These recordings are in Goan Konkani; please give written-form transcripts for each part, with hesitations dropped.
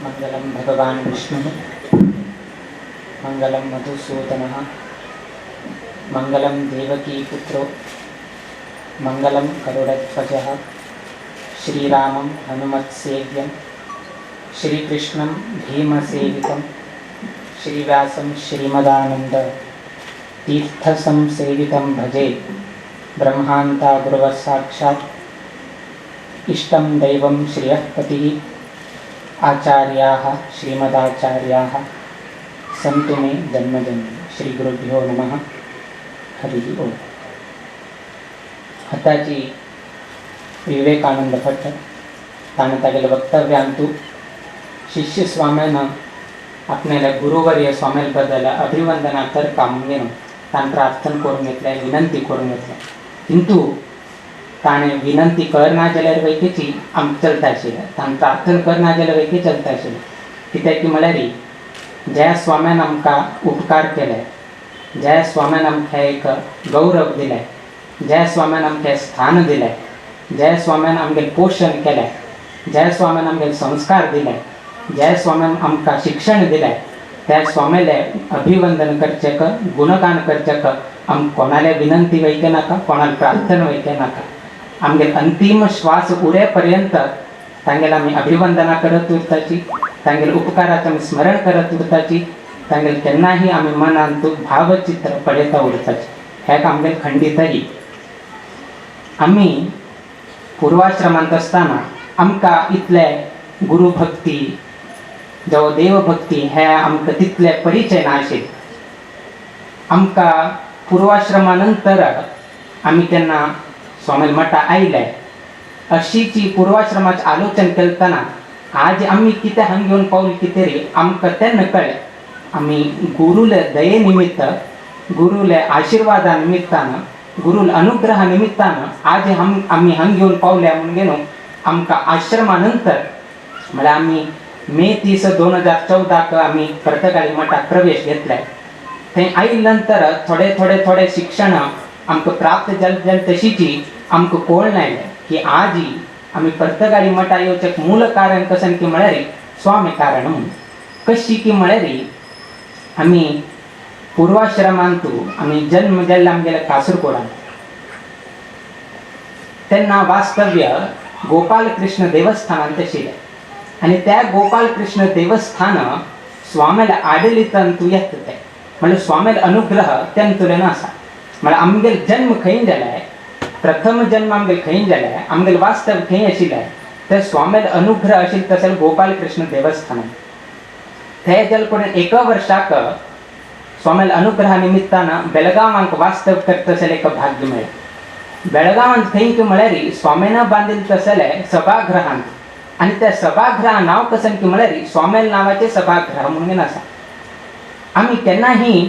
मंगलं भगवान् विष्णुः, मंगलं मधुसूदनः, मंगलं देवकीपुत्रो, मंगलं गरुडध्वजः, श्रीरामं हनुमत्सेव्यं, श्रीकृष्णं भीमसेवितं, श्रीव्यासं श्रीमदानंद तीर्थसंसेवितं भजे। ब्रह्मांता गुरुवः साक्षात् इष्टं दैवं श्रियः पतिः, आचार्याः श्रीमदाचार्याः सन्तु मे जन्म जन्म। श्री गुरुभ्यो नमः। हरि ओम। आतांची विवेकानंद भट्ट ताणें तागेल्या वक्तव्यांतु शिष्य स्वाम्यान आपणाल्या गुरुवर्य स्वाम्याल बद्दल अभिवंदना करका म्हणून ताणें प्रार्थना करून घेतलें, विनंती करून घेतलें। किंतु ताणें विनंती करना जाल्यार वैकेची आमकां चलता आशिल्लें, ताणें प्रार्थना करना जाल्यार वैके चलता आशिल्लें। कित्याक की म्हळ्यार ज्या स्वाम्यान आमकां उपकार केले, ज्या स्वाम्यान आमकां एक गौरव दिलें, ज्या स्वाम्यान आमकां स्थान दिलें, ज्या स्वाम्यान आमगेलें पोशण केलें, ज्या स्वाम्यान आमगेले संस्कार दिले, ज्या स्वाम्यान आमकां शिक्षण दिलें, त्या स्वाम्याले अभिवंदन करचेक, गुणगान करचेक आमकां कोणाले विनंती वयके नाका, कोणाले प्रार्थना वयके नाका। आमगेले अंतीम श्वास उरे पर्यंत तांगेले आमी अभिवंदना करत उरताची, तांगेले उपकाराचें आमी स्मरण करत उरताची, तांगेले केन्नाही आमी मनांत भावचित्र पळयता उरताची। हें आमगेलें खंडीतही। आमी पूर्वाश्रमांत आसतना आमकां इतले गुरुभक्ती जावं देवभक्ती हे आमकां तितले परिचय नाशिल्ले। आमकां पूर्वाश्रमा नंतर आमी केन्ना स्वामी मठा आयले अशीची पूर्वाश्रमाचें आलोचन करतना आज आमी कितें हांगा घेवन पावले कितें रे आमकां तेन्ना कळ्ळें। आमी गुरुले दये निमित्त, गुरुले आशिर्वादा निमित्तान, गुरुल अनुग्रहा निमित्तान आज आमी हांगा घेवन पावल्या म्हणून न्हू आमकां आश्रमा नंतर म्हळ्यार आमी मे 30 2014 आमी पर्तगाळी मठाक प्रवेश घेतले। थंय आयले नंतर थोडे थोडे थोडे शिक्षण आमकां प्राप्त जालें जालें तशीची आमकां कळून आयलें की आजी आमी पर्तगाळी मठा येवचें मूल कारण कशें की म्हळ्यार स्वामी कारण म्हणून। कशी की म्हळ्यार आमी पूर्वाश्रमांतू आमी जन्म जाल्ले आमगेले कासरगोडान, तेन्ना वास्तव्य गोपालकृष्ण देवस्थानांत आशिल्लें आनी त्या गोपालकृष्ण देवस्थान स्वाम्याल्या आडलितांतू येता तें, म्हणल्यार स्वाम्याले अनुग्रह तेंतुल्यान आसा। म्हळ्यार आमगेलो जन्म खंय जालाय, प्रथम जन्म आमगेलो खंय जालाय, आमगेलो वास्तव खंय आशिल्लें, ते स्वाम्याले अनुग्रह आशिल्लें तशें गोपालकृष्ण देवस्थानान। ते जाले कडेन एका वर्साक स्वाम्याले अनुग्रहा निमित्तान बेळगांवांक वास्तव करता एक भाग्य मेळ्ळें। बेळगांवांत खंय की म्हळ्यार स्वाम्यान बांदिल्लें तसलें सभागृहांत, आनी त्या सभागृहा नांव कशें की म्हळ्यार स्वाम्याल नांवाचें सभागृह म्हणून आसा। आमी केन्नाही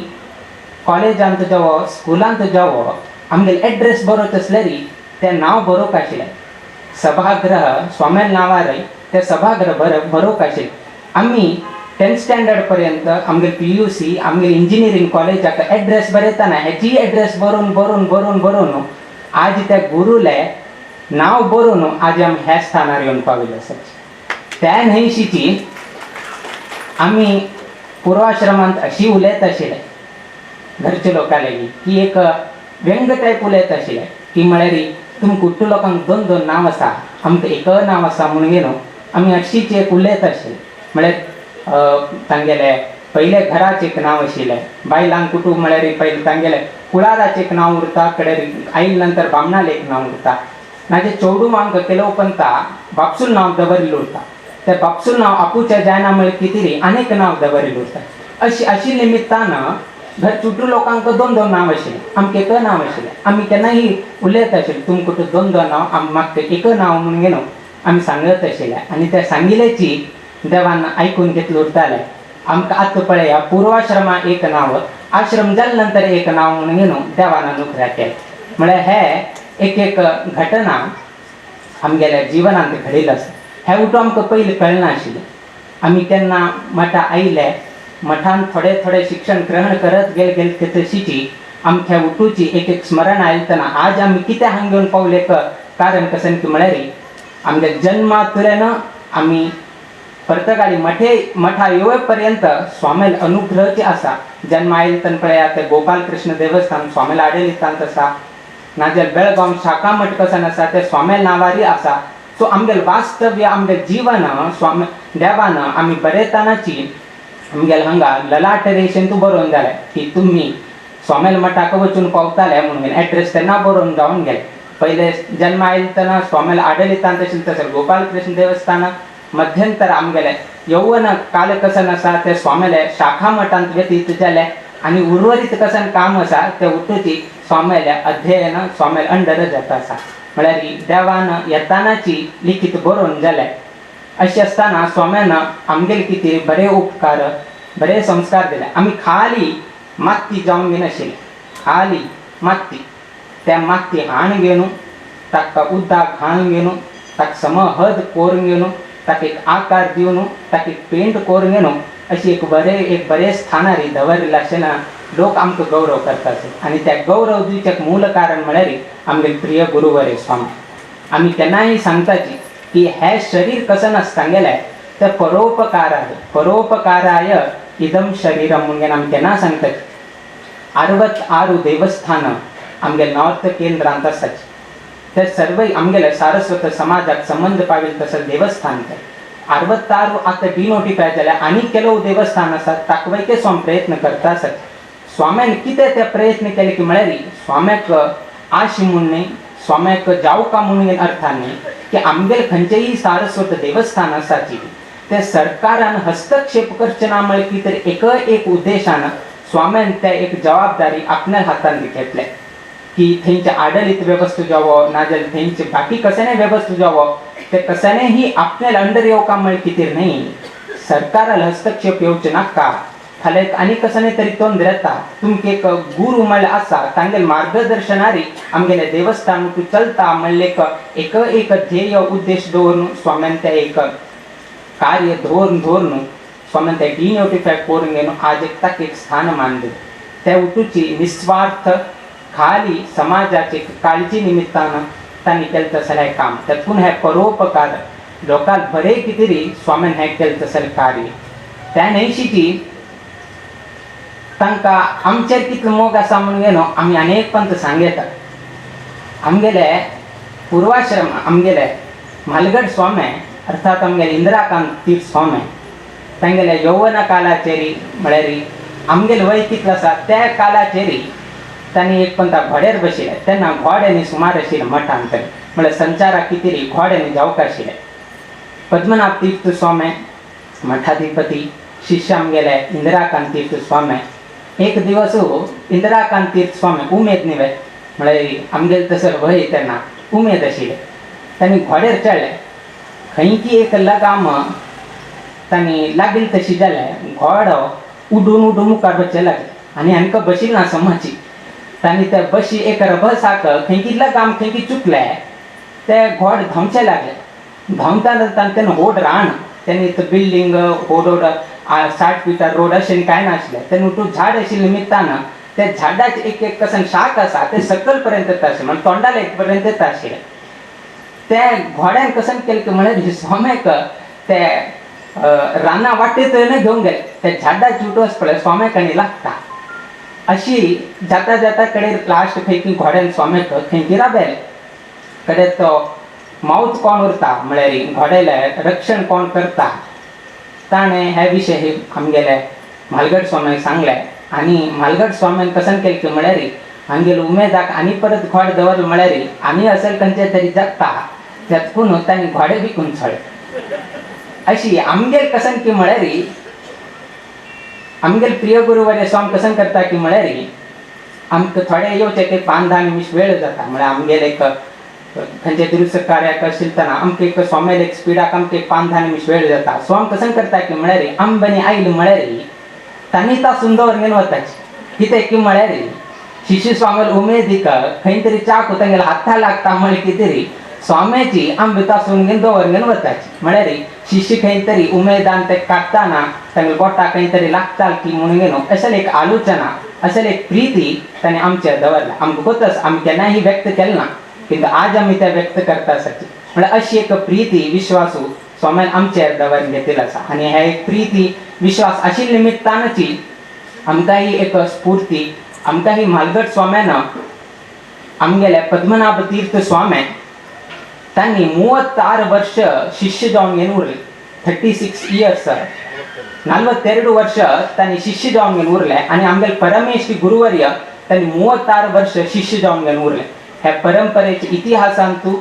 कॉलेजांत जावो, स्कुलांत जावो, आमगेले एड्रेस बरोवचो आसल्यार तें नांव बरोवंक आशिल्लें सभागृह स्वाम्याल नांवार तें सभागृह बरोवंक आशिल्लें। आमी 10th standard पर्यंत आमगेले PUC, आमगेले इंजिनियरींग कॉलेजाक एड्रेस बरयतना हेची एड्रेस बरोवन बरोवन बरोवन बरोवन आज त्या गुरुले नांव बरोवन आज आमी ह्या स्थानार येवन पाविल्ले आसात। त्या न्हंयशीची आमी पूर्वाश्रमांत अशी उलयत आशिल्ले घरचे लोकां लागीं की एक व्यंग टायप उलयत आशिल्ले की म्हळ्यार तुमकां कुट्टू लोकांक दोन दोन नांव आसा, आमकां एक नांव आसा म्हणून न्हू आमी अशीच एक उलयत आशिल्ले। म्हळ्यार तांगेले पयले घराचें एक नांव आशिल्लें, बायलांक कुटूंब म्हळ्यार पयलें तांगेले कुळाराचें एक नांव उरता, कडे आयले नंतर बामणालें एक नांव उरता, नाजे चेडवांक केलो पंता बापसूल नांव दवरिल्लें उरता, ते बापसूल नांव आपूच्या जायना म्हळ्यार कितें रे आनीक नांव दवरिल्लें उरता। अशी अशी निमित्तान घर चुटू लोकांक दोन दोन नांव आशिल्लें, आमकां एक नांव आशिल्लें। आमी केन्नाही उलयत आशिल्ले तुमकां तो दोन दोन नांव, आमी म्हाका एक नांव म्हणून न्हू आमी सांगत आशिल्ले आनी त्या सांगिल्ल्याची देवान आयकून घेतलं उरतालें। आमकां आतां पळया पूर्वाश्रमा एक नांव, आश्रम जाले नंतर एक नांव म्हणून न्हू देवान अनुग्रह केले। म्हळ्यार हे एक एक घटना आमगेल्या जिवनांत घडिल्लो आसा। हें उठो आमकां पयलीं कळनाशिल्लें। आमी केन्ना मठा आयले, मठान थोडे थोडे शिक्षण ग्रहण करत गेले गेले तशीची आमच्या उठूची एक एक स्मरण आयतना आज आमी कितें हांगा घेवन पावले कारण कशें की म्हळ्यार आमच्या जन्मांतल्यान आमी पर्तगाळी मठे मठा येवपर्यंत स्वामेल अनुग्रहची आसा. जन्म आयल तन पळया ते गोपालकृष्ण देवस्थान स्वामेल आडेलितांत आसा, नाजाल्यार बेळगांव शाखा मठ कसन आसा ते स्वामेल नांवारी आसा. सो आमगेल वास्तव्य, आमगेल जीवन स्वामी देवान आमी बरेतानाची आमगेल हांगा ललाट रेशेन तूं बरोवन जालें की तुमी स्वामेल मठाक वचून पावताले म्हणून एड्रेस तेन्ना बरोवन जावन गेले. पयले जन्म आयल तेन्ना स्वामेल आडलितांत आशिल्लें तशें गोपालकृष्ण देवस्थान, मध्यंतर आमगेले यौवन काल कसन आसा ते स्वामेले शाखा मठांत व्यतीत जाले आनी उर्वरीत कसन काम आसा ते उठूची स्वामेले अध्ययन स्वामेल अंडर जाता आसा. म्हळ्यार देवान येतानाची लिखीत बरोवन जाले. अशें आसतना स्वाम्यान आमगेले कितें बरे उपकार, बरे संस्कार दिले. आमी खाली माती जावन घेनाशिल्ले, खाली माती, त्या माती हाण घेवन ताका उदक घालून घेवन ताका समहद करून घेवन ताका एक आकार दिवन ताका एक पेंट करून घेवन अशी एक बरे स्थानार दवरिल्लें आसतना लोक आमकां गौरव करतात. आनी त्या गौरव दिवचें मूल कारण म्हळ्यार आमगेले प्रिय गुरुवरे स्वामी. आमी केन्नाय सांगताची की हें शरीर कसं आसता गेलें तें परोपकाराय, परोपकाराय इदम शरीरम म्हणून आमी केन्ना सांगतात. 66 देवस्थान आमगे नॉर्थ केंद्रांत आसाची, ते सर्व आमगेले सारस्वत समाजाक संबंद पाविल्ले तसें देवस्थान ते 66 आतां डिनोटिफाय जाल्या. आनी ಕೆಲವು देवस्थान आसात ताकवयके स्वामी प्रयत्न करता आसात. स्वाम्यान कितें ते प्रयत्न केले की म्हळ्यार स्वाम्याक आश म्हूण न्ही, स्वाम्याक जावका म्हणून अर्थान न्ही की आमगेले खंयचेय सारस्वत देवस्थान आसाची ते सरकारान हस्तक्षेप करचे ना म्हळ्यार की तरी एक एक उद्देशान स्वाम्यान ते एक जबाबदारी आपल्या हातान घेतले की थंयचे आडळीत वेवस्था जावो नाजाल्यार थंयचे बाकी कशाने वेवस्था जावो ते कशानेही आपल्याला अंडर येवका म्हळ्यार कितें न्ही, सरकाराला हस्तक्षेप येवचे नाका. फाल्यां आनी कशाने तरी तोंड येता. तुमकां एक गुरू म्हळ्यार आसा तांगेले मार्गदर्शनारी आमगेले देवस्थान तूं चलता म्हणलें एक एक ध्येय उद्देश दवरून स्वाम्यान ते एक कार्य धोरण धोरण स्वाम्यान ते डिनोटिफाय करून घेवन आज एक ताका एक स्थान दिलें. ते उठूची निस्वार्थ खाली समाजाचे काळजी निमित्तान तांणी केलें तसलें हें काम. तातूंत हें परोपकार लोकांक बरें कितें स्वाम्यान हें केलें तसलें कार्य. त्या न्हयशीची तांकां आमचेर कितलो मोग आसा म्हणून न्हू आमी अनेक पंत सांगता. आमगेले पूर्वाश्रम आमगेले म्हालगड स्वामी अर्थात आमगेले इंदिराकांत तीर्थ स्वामी तांगेले यौवन कालाचेरी म्हळ्यार आमगेले वय कितलो आसा त्या कालाचेरी तांणी एक पंता घोड्यार बशिल्ले. तेन्ना घोड्यांनी सुमार आशिल्ले मठांत, म्हळ्यार संचाराक कितें घोड्यांनी जावंक आशिल्ले. पद्मनाभ तीर्थ स्वामी मठाधिपती शिष्य आमगेले इंदिराकांत तीर्थ स्वामी एक दिवस इंदिराकांत तीर्थ स्वामी उमेद न्ही म्हळ्यार आमगेले तसो वय तेन्ना उमेद आशिल्ले. तांणी घोड्यार चडले, खंय की एक लगाम तांणी लागील तशी जालें घोडो उडून उडून मुखार वचचे लागले आनी हांकां बशिल्ले ना समाची. तांणी त्या बशी एक रभसाक खंय की लगाम खंय की चुकले ते घोड धांवचे लागले. धांवता तेन्ना व्हड रान, तेन्ना इतलो बिल्डींग व्हड व्हड 60 फिटार रोड अशें कांय नासलें. तेन्ना तूं झाड आशिल्ले निमित्तान त्या झाडाचे एक एक कसन शाख आसा ते सकल पर्यंत येता आशिल्लें, म्हणजे तोंडाला एक पर्यंत येता आशिल्लें. त्या घोड्यान कसन केलें की म्हळ्यार स्वाम्याक ते राना वाटेत घेवन गेले. त्या झाडाची उठोस पळय स्वाम्याक आनी लागता अशी जाता जाता कडेन लास्ट खंय की घोड्यान स्वाम्याक खंय की राबयले. कडेन तो मावत कोण उरता म्हळ्यार घोड्याले रक्षण कोण करता ताणें हे विशय आमगेले म्हालगड स्वाम्याक सांगलें. आनी म्हालगड स्वाम्यान कसन केलें की म्हळ्यार हांगेले उमेदाक आनी परत घोड दवरलो म्हळ्यार आनी असेल खंयचे तरी जगता त्यातून तांणी घोडे विकून सोडले. अशी आमगेल कसन की म्हळ्यार आमगेल प्रिय गुरुवर्य स्वाम कसन करता की म्हळ्यार आमकां थोडे येवचे की 5-10 निमिश वेळ जाता. म्हळ्यार आमगेल एक खंयचे तरी कार्याक आशिल्तना आमकां एक स्वाम्याल एक स्पिडाक आमकां एक 5-10 निमिश वेळ जाता. स्वाम कसन करता की म्हळ्यार आंबनी आयल म्हळ्यार तांणी तासून दवर घेवन वताची. कितें की म्हळ्यार शिष्य स्वाम्याल उमेदीक खंय तरी चाकू तांगेल्या हाता लागता म्हळ्यार कितें तरी स्वाम्याची आंबे तासून घेवन दवर घेवन वताची. म्हळ्यार शिष्य खंय तरी उमेदान ते काडटाना तांगेल्या बोटाक खंय तरी लागता की म्हणून घेवन अशें एक आलोचना, अशें एक प्रिती ताणें आमचेर दवरला. आमकां कोतस आमी केन्नाय व्यक्त केलें ना, किंतु आज आमी ते व्यक्त करता आसाची. म्हळ्यार अशी एक प्रिती विश्वासू स्वाम्यान आमचेर दवर घेतिल्लो आसा. आनी हे एक प्रिती विश्वास आशिल्ले निमित्तानची आमकां ही एक स्फूर्ती, आमकां ही म्हालगट स्वाम्यान आमगेले पद्मनाभ तीर्थ स्वामे तांणी 36 वर्ष शिष्य जावन घेवन उरले. 36 इयर्स, 42 वर्ष तांणी शिष्य जावन घेवन उरले. आनी आमगेले परमेश्वरी गुरुवर्य तांणी 36 वर्ष शिष्य जावन घेवन उरले. ह्या परंपरेच्या इतिहासांतू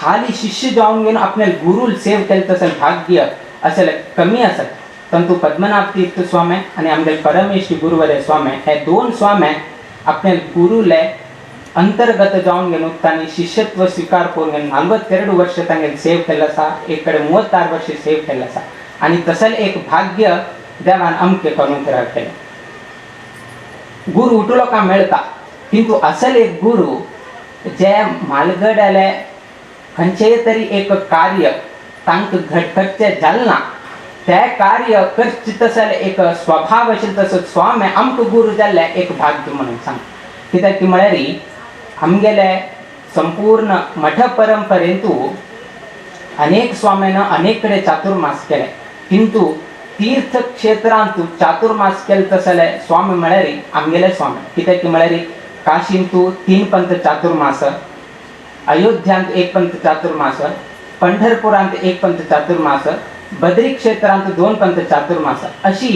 खाली शिष्य जावन घेवन आपल्या गुरुल सेव केले तसं भाग्य असेल कमी आसत. परंतु पद्मनाभ तीर्थ स्वामी आनी आमगेले परमेश्वरी गुरुवर्य स्वामी हे दोन स्वामी आपल्या गुरुले अंतर्गत जावन घेवन तांणी शिष्यत्व स्वीकार करून घेवन 42 वर्ष तांगेले सेव केल्लो आसा, एक कडेन 36 वर्ष सेव केल्लो आसा. आनी तसलें एक भाग्य देवान आमकां अनुग्रह केलो. गुरु उठलो का मेळटा, किंतु असल एक गुरु जे म्हालगड्याले खंयचेय तरी एक कार्य तांकां घटघटचें जालें ना, तें कार्य करचें तसलें एक स्वभाव आशिल्लो तसो स्वामी आमकां गुरु जाल्लें एक भाग्य म्हणून सांग. कित्याक की म्हळ्यार आमगेले संपूर्ण मठ परंपरेंतू अनेक स्वाम्यान अनेक कडेन चातुर्मास केले, किंतु तीर्थक्षेत्रांतू चातुर्मास केले तसले स्वामी म्हळ्यार आमगेले स्वामी. कित्याक की म्हळ्यार काशींतू 3 पंथ चातुर्मास, अयोध्यांत 1 पंथ चातुर्मास, पंढरपुरांत 1 पंथ चातुर्मास, बद्री क्षेत्रांत 2 पंथ चातुर्मास, अशी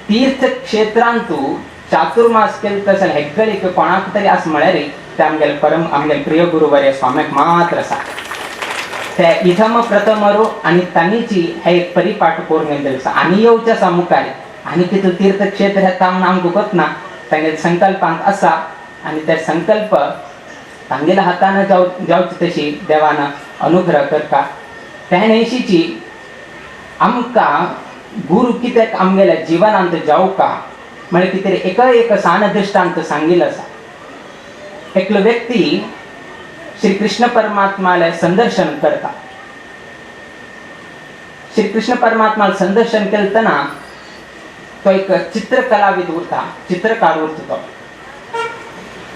तीर्थक्षेत्रांतू चातुर्मास केले तसले हेग्गळीक कोणाक तरी आस म्हळ्यार ते आमगेले परम आमगेले प्रिय गुरुवर्य स्वाम्याक मात्र आसा. ते इथम प्रथमरो आनी तांणीची हे एक परिपाठ करून गेल्ले आसा. आनी येवचे आसा मुखार आनी कितलें तीर्थक्षेत्र येता म्हूण आमकां कोतना तांगेले संकल्पांत आसा आनी ते संकल्प तांगेल्या हातान जावचे तशी देवान अनुग्रह करता. त्या न्हयशीची आमकां गुरू कित्याक आमगेल्या जिवनांत जावका म्हळ्यार कितें एक एक सान दृश्टांत सांगिल्लो आसा. एकलो व्यक्ती श्री कृष्ण परमात्माले संदर्शन करता. श्री कृष्ण परमात्माला संदर्शन केलतना तो एक चित्रकलाविद उरता, चित्रकार उरता. तो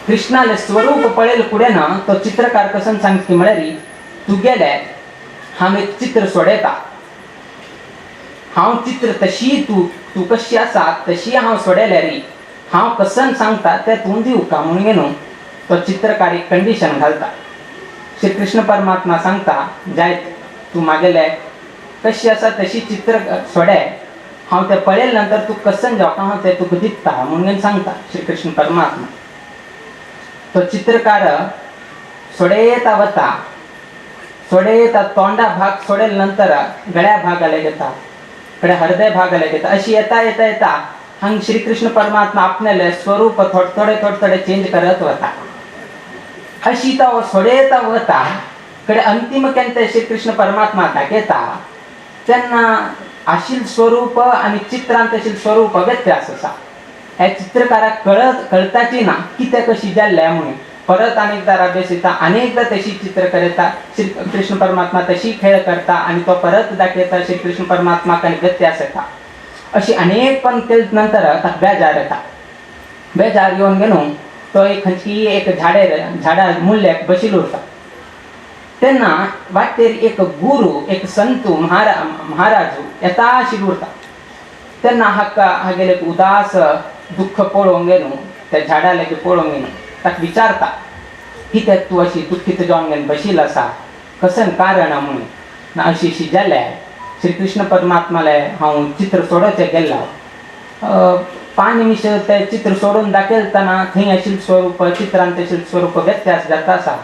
कृष्णाले स्वरूप पळयल फुडें ना तो चित्रकार कसन सांगता म्हळ्यार तुगेले हांव एक चित्र सोडयता, हांव चित्र तशी तूं तूं कशी आसा तशी हांव सोडयल्या री, हांव कसन सांगता तें तूं दिवका म्हणून न्हू तो चित्रकार एक कंडिशन घालता. श्री कृष्ण परमात्मा सांगता जायत तूं मागेले कशी आसा तशी चित्र सोडे, हांव तें पळयले नंतर तूं कसन जावका हांव तें तुका दिता म्हणून सांगता श्री कृष्ण परमात्मा. तो चित्रकार सोडयता वता, सोडयता तोंडा भाग सोडले नंतर गळ्या भागाला येता, कडे हृदय भागाला येता, अशी येता येता येता हांग श्री कृष्ण परमात्मा आपल्याले स्वरूप थोडे थोडे थोडे थोडे चेंज करत वता. अशी तो सोडयता वता कडे अंतिम केन्ना श्री कृष्ण परमात्मा दाखयता तेन्ना आशील स्वरूप आनी चित्रांत आशिल्लें स्वरूप व्यत्यास आसा. ह्या चित्रकाराक कळताची ना कित्याक कशी जाल्लें म्हणून परत अनेकदा अभ्यास येता, अनेकदा तशी चित्र करता, श्री कृष्ण परमात्मा तशी खेळ करता आनी तो परत दाखयता श्री कृष्ण परमात्मा आनी व्यत्यास येता. अशी अनेक पण केले नंतर ताका बेजार येता. बेजार येवन गेलो तो एक खंयची एक झाडे झाडा मुल्याक बशिल्लो उरता. तेन्ना वाटेर एक गुरु एक संतू महाराजू येता आशिल्लो उरता. तेन्ना हाका हागेले एक उदास दुःख पळोवंक गेलो त्या झाडा लागीं पळोवंक गेलो ताका विचारता कित्याक तूं अशी दुख्खीत जावन घेवन बशिल्लो आसा, कसन कारण म्हणून ना अशी अशी जाल्या श्री कृष्ण परमात्माले हांव चित्र सोडोवचें गेल्लो, 5 निमिश तें चित्र सोडून दाखयतना थंय आशिल्लें स्वरूप चित्रांत आशिल्लें स्वरूप व्यत्यास जाता आसा,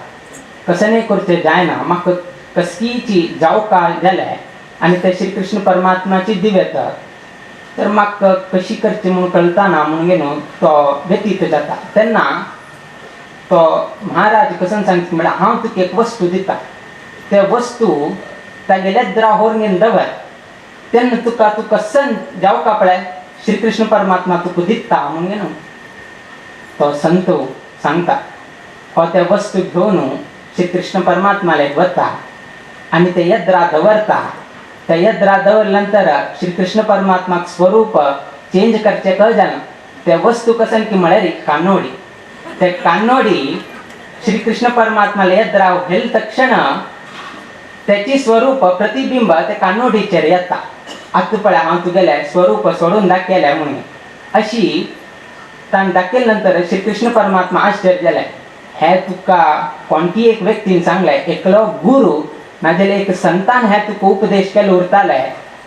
कसनेय करचें जायना, म्हाका कसकीची जावका जालें आनी ते श्री कृष्ण परमात्माची दिव्यता तर म्हाका कशी करची म्हूण कळटा ना म्हणून न्हू तो व्यतीत जाता. तेन्ना तो महाराज कसन सांगता म्हळ्यार हांव तुका एक वस्तू दिता, ते वस्तू तागेल्या द्राहोर घेवन दवर, तेन्ना तुका तूं कसन जावका पळय श्री कृष्ण परमात्मा तुका दिता म्हणून न्हू तो संत सांगता. हो त्या वस्तू घेवन श्री कृष्ण परमात्माले वता आनी ते यद्रा दवरता. त्या यद्रा दवरल्या नंतर श्री कृष्ण परमात्माक स्वरूप चेंज करचें कळ जालें. त्या वस्तू कसन की म्हळ्यार कानोडी. ते कानोडी श्री कृष्ण परमात्माले यद्रा व्हेल तक्षण त्याची स्वरूप प्रतिबिंब ते कानोडीचेर येता. आतां पळय हांव तुगेलें स्वरूप सोडून दाखयलें म्हणून अशी ताण दाखयले नंतर श्रीकृष्ण परमात्मा आश्चर्य जालें. हे तुका कोणती एक व्यक्तीन सांगलें, एकलो गुरु नाजाल्यार एक संतान हे तुका उपदेश केलो उरताले,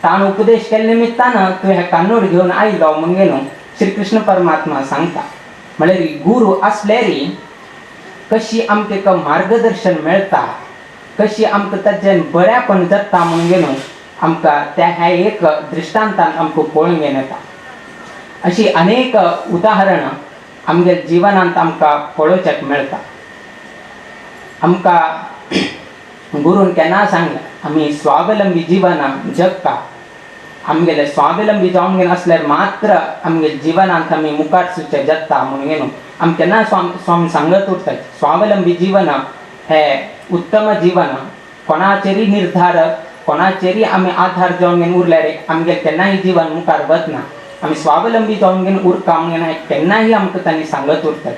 ताण उपदेश केल्ले निमित्तान तूं हे कानूड घेवन आयलो म्हणून न्हू श्रीकृष्ण परमात्मा सांगता. म्हळ्यार गुरु आसल्यार कशी आमकां एक मार्गदर्शन मेळटा, कशी आमकां ताच्यान बऱ्यापण जाता म्हणून न्हू आमकां त्या ह्या एक दृश्टांतान आमकां पळोवन घेवन येता. अशी अनेक उदाहरणां आमगे जिवनांत आमकां पळोवच्याक मेळटा. आमकां गुरून केन्ना सांगलें आमी स्वावलंबी जिवनां जगता, आमगेले स्वावलंबी जावन घेवन आसल्यार मात्र आमगे जिवनांत आमी मुखार सुचे जगता म्हणून न्हू आमी केन्ना स्वामी सांगत उरतात. स्वावलंबी जीवन हे उत्तम जीवन, कोणाचेरय निर्धार कोणाचेरय आमी आधार जावन घेवन उरल्यार आमगेलें केन्नाय जीवन मुखार वतना. आमी स्वावलंबी जावन घेवन उरका म्हणून केन्नाय आमकां तांणी सांगत उरतात.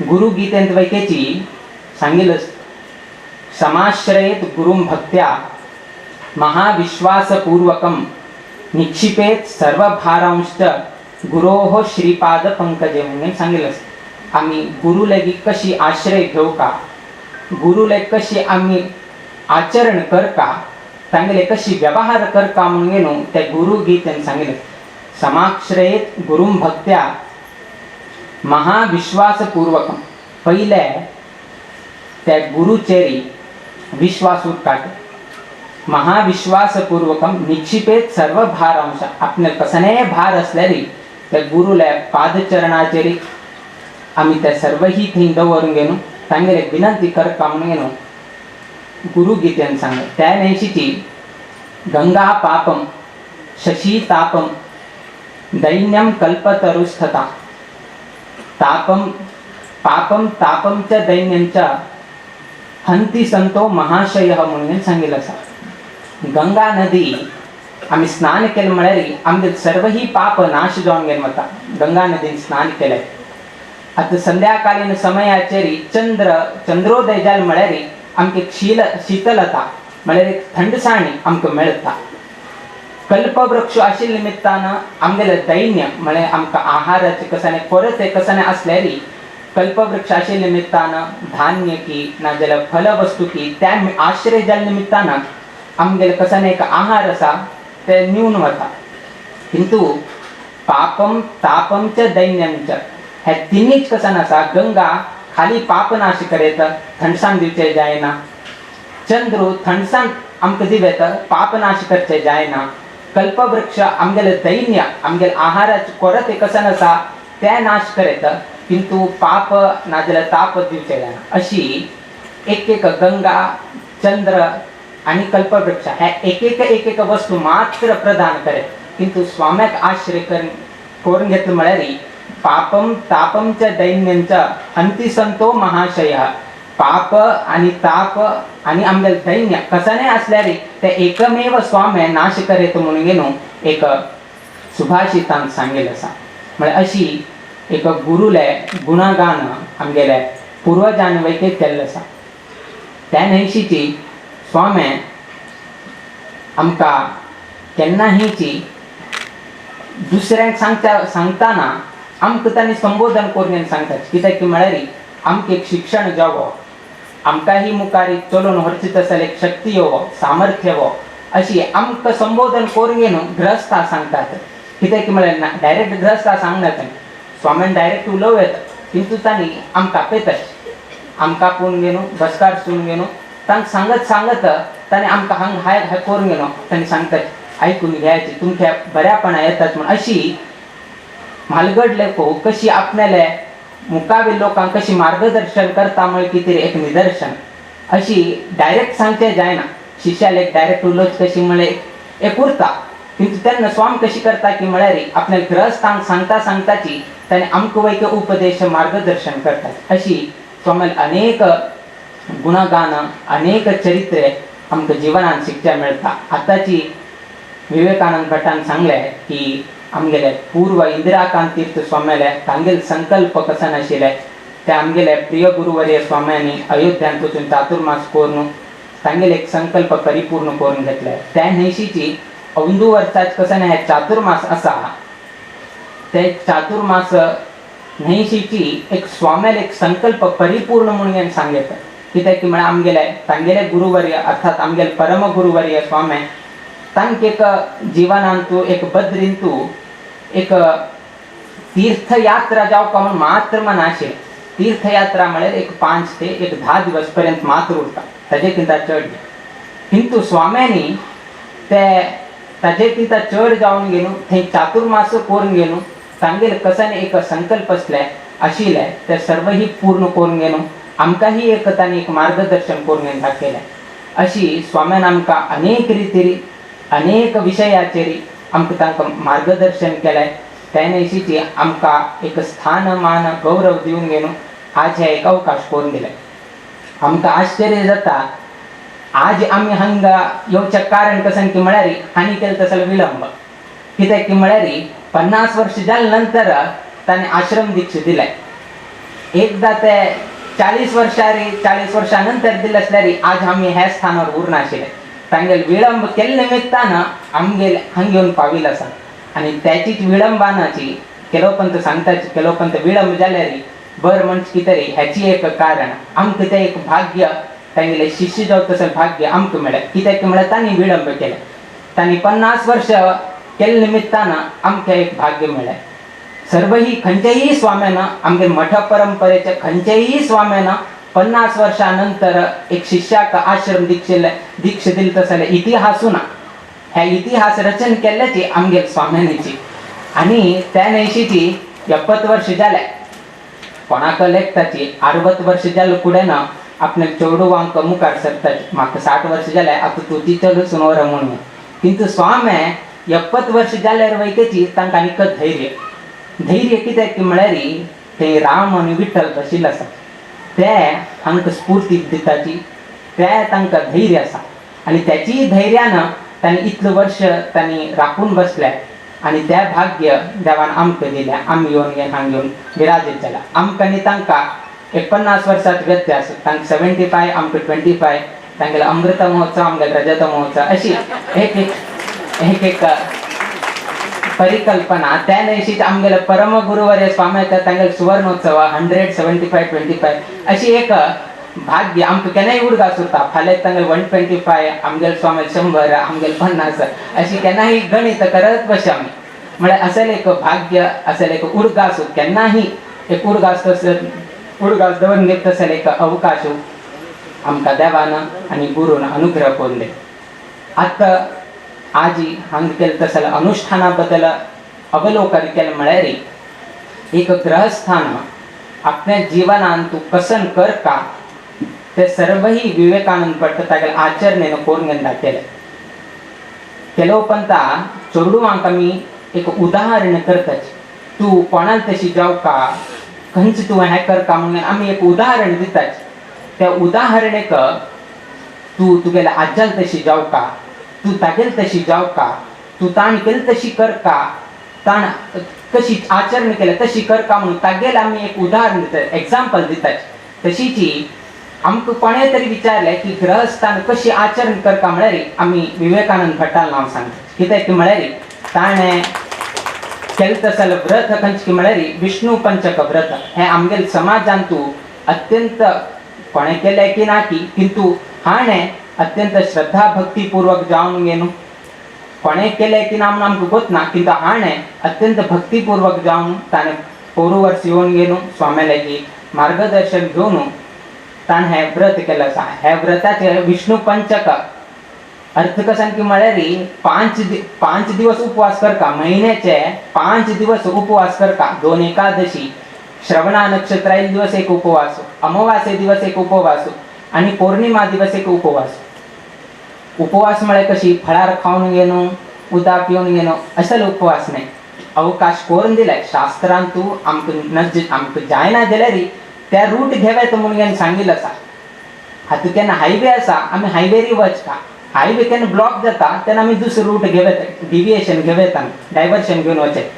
गुरु गीतेंत वैकेची सांगिल्लें, समाश्रयेत गुरुं भक्त्या महाविश्वासपूर्वकं निक्षिपेत सर्वभारांश्च गुरोः श्रीपाद पंकजे म्हणून सांगिल्लें. आमी गुरु लेगीत कशी आश्रय घेवका, गुरु लेगीत कशी आमी आचरण करका, तांगेले कशी व्यवहार करका म्हणून न्हू ते गुरु गीतेन सांगिल्लें. समाश्रयेत गुरुं भक्त्या महाविश्वासपूर्वकं, पयले त्या गुरुचेरी विश्वास उरकाट, महाविश्वासपूर्वकं निक्षिपेत सर्व भारांश, आपले कसलेय भार असल्यारी त्या गुरुल्या पादचरणाचेरी आमी ते सर्वही थंय दवरून घेवन तांगेले विनंती करका म्हणून न्हू गुरु गीतेन सांग. त्या न्हंयशीची गंगा पापम शशी तापम दैन्यम कल्पतरुस्थता तापम पापम तापम च दैन्यम च हंती संतो महाशय म्हणून सांगितलं आसा. गंगा नदी आमी स्नान केलें म्हळ्यार आमगे सर्वही पाप नाश जावन गेले वता. गंगा नदीन स्नान केलें. आतां संध्याकालीन समयाचेर चंद्र चंद्रोदय जालें म्हळ्यार आमकां एक शीतलता म्हळ्यार एक थंडसाणी आमकां मेळटा. कल्पवृक्ष आशिल्ल्या निमित्तान आमगेलें दैन्य म्हळ्यार आमकां आहाराचें कसाने परत कसाने आसल्यार कल्पवृक्ष आशिल्ल्या निमित्तान धान्य की नाजाल्यार फलवस्तू की त्या आश्रय जाल्ल्या निमित्तान आमगेलें कसाने एक आहार आसा ते न्यून वता. किंतु पापम तापम च दैन्यम च हे तिनूच कसान आसा. गंगा खाली पाप नाश करेत, थंडसाण दिवचें जायना. चंद्रू थंडसाण आमकां दिवेत, पाप नाश करचें जायना. कल्पवृक्ष आमगेलें दैन्य आमगेलें आहाराचें कोरत कसान आसा तें नाश करेत, किंतु पाप नाजाल्यार ताप दिवचें जायना. अशी एक एक गंगा चंद्र आणि कल्पवृक्ष ह्या एक एक एक एक वस्तू मात्र प्रदान करेत, किंतु स्वाम्याक आश्रय करून घेतलं म्हळ्यार पापम तापम च दैन्यम च हंती संतो महाशय, पाप आणि ताप आणि आमगेलें दैन्य कसाने असल्यार ते एकमेव स्वामे नाश करेत म्हणून न्हू एक सुभाषितान सांगेल आसा. म्हळ्यार अशी एक गुरुले गुणगान आमगेले पुर्वजान वैके केल्लें आसा. त्या न्हंयशीची स्वामे आमकां केन्नाहीची दुसऱ्यांक सांगताना आमकां तांणी संबोधन करून सांगतात. कित्याक की म्हळ्यार आमकां एक शिक्षण जावो, आमकांही मुखार चलोवन व्हरची तसले एक शक्ती येवो, सामर्थ्य येवो, अशी आमकां संबोधन करून न्हू गृहस्था सांगतात. कित्याक की म्हळ्यार डायरेक्ट गृहस्था सांगना, तांणी स्वाम्यान डायरेक्ट उलोवं येता, किंतु तांणी आमकां आपयतात, आमकां आपोवन घेवन बसकार सून घेवन तांकां सांगत सांगत तांणी आमकां हांग हाय हाय करून घेवन तांणी सांगतात आयकून घ्यायची तुमच्या बऱ्यापणा येतात म्हण. अशी म्हालगड लेको कशी आपणाले मुखावेल लोकांक कशी मार्गदर्शन करता म्हळ्यार कितें एक निदर्शन. अशी डायरेक्ट सांगचें जायना, शिष्याले एक डायरेक्ट उलोवच कशी म्हळ्यार एक उरता, किंतु तेन्ना स्वाम कशी करता की म्हळ्यार आपल्या गृहस्थांक सांगता सांगताची ताणें आमकां वैक उपदेश मार्गदर्शन करतात. अशी स्वामील अनेक गुणगान अनेक चरित्रे आमकां जिवनान शिकच्या मेळटा. आतांची विवेकानंद भटान सांगलें की आमगेले पूर्व इंदिराकांत तीर्थ स्वाम्याले तांगेले संकल्प कसन आशिल्ले ते आमगेले प्रिय गुरुवर्य स्वाम्यांनी अयोध्यान वचून चातुर्मास करून तांगेले एक संकल्प परिपूर्ण करून घेतले. त्या न्हयशीची अंदू वर्साच कसं ना हे चातुर्मास आसा, ते चातुर्मास न्हयशीची एक स्वाम्याल एक संकल्प परिपूर्ण म्हणून सांगता. कित्याक की म्हळ्यार आमगेले तांगेले गुरुवर्य अर्थात आमगेले परम गुरुवर्य स्वामी तांक एक जिवनांतू एक बद्रींतू एक तीर्थयात्रा जावका म्हणून मात्र मन आशिल्लें. तीर्थयात्रा म्हळ्यार एक 5 ते एक 10 दिवस पर्यंत मात्र उरता, ताजे किंता चड न्ही. किंतु स्वाम्यांनी ते ताजे किंता चड जावन घेवन थंय चातुर्मास करून घेवन तांगेले कसन एक संकल्प आसले आशिल्ले ते सर्वही पूर्ण करून घेवन आमकांही एक तांणी एक मार्गदर्शन करून घेवन दाखयलें. अशी स्वाम्यान आमकां अनेक रितीरी अनेक विशयाचेर आमकां तांकां मार्गदर्शन केलें. त्या न्हयशीची आमकां एक स्थान मान गौरव दिवन घेवन आज हे एक अवकाश करून दिले. आमकां आश्चर्य जाता आज आमी हांगा येवचें कारण कशें की म्हळ्यार हांणी केलें तसो विलंब. कित्याक की म्हळ्यार 50 वर्ष जाले नंतर ताणें आश्रम दीक्षा दिलें. एकदां ते 40 वर्सां 40 वर्सां नंतर दिलें आसल्यार आज आमी ह्या स्थानार उरनाशिल्ले. तांगेले विलंब केल्ले निमित्तान आमगेले हांगा येवन पाविल्ले आसा. आनी त्याचीच विलंबानाची केलोपंत सांगताची केलोपंत विलंब जाल्यार बर म्हणजे कितें तरी ह्याची एक कारण आमकां तें एक भाग्य तांगेले शिष्य जावं तसें भाग्य आमकां मेळ्ळें. कित्याक म्हळ्यार तांणी विलंब केलें, तांणी 50 वर्ष केल्ले निमित्तान आमकां एक भाग्य मेळ्ळें. सर्वही खंयच्याही स्वाम्यान आमगे मठ परंपरेच्या खंयच्याही स्वाम्यान 50 वर्षां नंतर एक शिष्याक आश्रम दीक्षा दिली तसले इतिहासू ना. ह्या इतिहास रचन केल्ल्याची आमगे स्वाम्यानीची. आनी त्या न्हयशीची 70 वर्ष जाले कोणाक लेखताची 60 वर्ष जाले फुडें ना आपल्या चेडवांक मुखार सरताची म्हाका 60 वर्ष जाले आतां तूं ती सुनवर म्हणून. किंतु स्वामे 70 वर्ष जाल्यार वयतेची तांकां आनीक धैर्य धैर्य कित्याक की म्हळ्यार थंय राम आनी विठ्ठल बशिल्ले आसा ते हांकां स्फूर्ती दिताची ते तांकां धैर्य आसा. आनी त्याची धैर्यान तांणी इतलें वर्ष तांणी राखून बसले आनी त्या भाग्य देवान आमकां दिलें. आमी येवन घेवन हांगा येवन विराजीत जाला. आमकां आनी तांकां एक 50 वर्सांत व्यत्यास, तांकां 75 आमकां 25, तांगेलो अमृत महोत्सव आमगेलो रजत महोत्सव अशी एक एक एक एक परिकल्पना. त्या न्हयशीच आमगेले परम गुरुवर्य स्वामी तांगेलो सुवर्णोत्सव 175 25 अशी एक भाग्य आमकां केन्नाय उडगास उरता. फाल्यां तांगेले 125 आमगेले स्वामी 100 आमगेले 50 अशी केन्नाय गणित करत बस आमी. म्हळ्यार असेल एक भाग्य असेल एक उडगास केन्नाही एक उडगास तसं उडगास दवरून घेत तसेल एक अवकाश आमकां देवान आनी गुरून अनुग्रह करून दे. आतां आजी हांगा केलें तसले अनुष्ठाना बद्दल अवलोकन केलें म्हळ्यार एक ग्रहस्थान आपल्या जिवनान तूं कसन कर का ते सर्वही विवेकानंद भट्ट तागेले आचरणेन करून घेवन दाखयलें. केलोपंता चेडवांक आमी एक उदाहरण करताची तूं कोणाक तशी जावका खंयच तूं हें करका म्हणून आमी एक उदाहरण दिताची. त्या उदाहरणेक तूं तुगेल्या आज्याल तशी जावका, तूं तागेल तशी जावका, तूं ताण केली तशी करका, ताण कशी आचरण केलें तशी करका म्हणून तागेल आमी एक उदाहरण दितात, एग्जाम्पल दिताची. तशीची आमकां कोणें तरी विचारलें की ग्रहस्थान कशी आचरण करका म्हळ्यार आमी विवेकानंद भट्टाल नांव सांगता. कित्याक की म्हळ्यार ताणें केलें तसलें व्रत खंयचें की म्हळ्यार विष्णू पंचक व्रत हें आमगेले समाजांतू अत्यंत कोणें केलें की ना की किंतु हाणें अत्यंत श्रद्धा भक्तीपूर्वक जावन घेवन कोणें केलें की ना म्हणून आमकां गोत ना, किंतु हाणें अत्यंत भक्तीपूर्वक जावन ताणें पोरू वर्स येवन घेवन स्वाम्या लागीं मार्गदर्शन घेवन ताणें हें व्रत केलें आसा. ह्या व्रताचें विष्णू पंचक अर्थ कशें की म्हळ्यार 5 दिवस उपवास करता, म्हयन्याचे 5 दिवस उपवास करता. 2 एकादशी, श्रवणा नक्षत्र दिवस एक उपवास, अमावास्ये दिवस एक उपवास आणि पौर्णिमा दिवस एक उपवास. उपवास म्हळ्यार कशी फळार खावन घेवन उदक पिवन घेवन असलो उपवास न्हय. अवकाश करून दिलाय शास्त्रान तूं आमकां नज आमकां जायना जाल्यार त्या रूट घेवेत म्हणून सांगिल्लें आसा. आतां केन्ना हायवे आसा आमी हायवेरी वच का, हायवे केन्ना ब्लॉक जाता तेन्ना आमी दुसरो रूट घेवेत, डिविएशन घेवेत, आमी डायवर्शन घेवन वचें.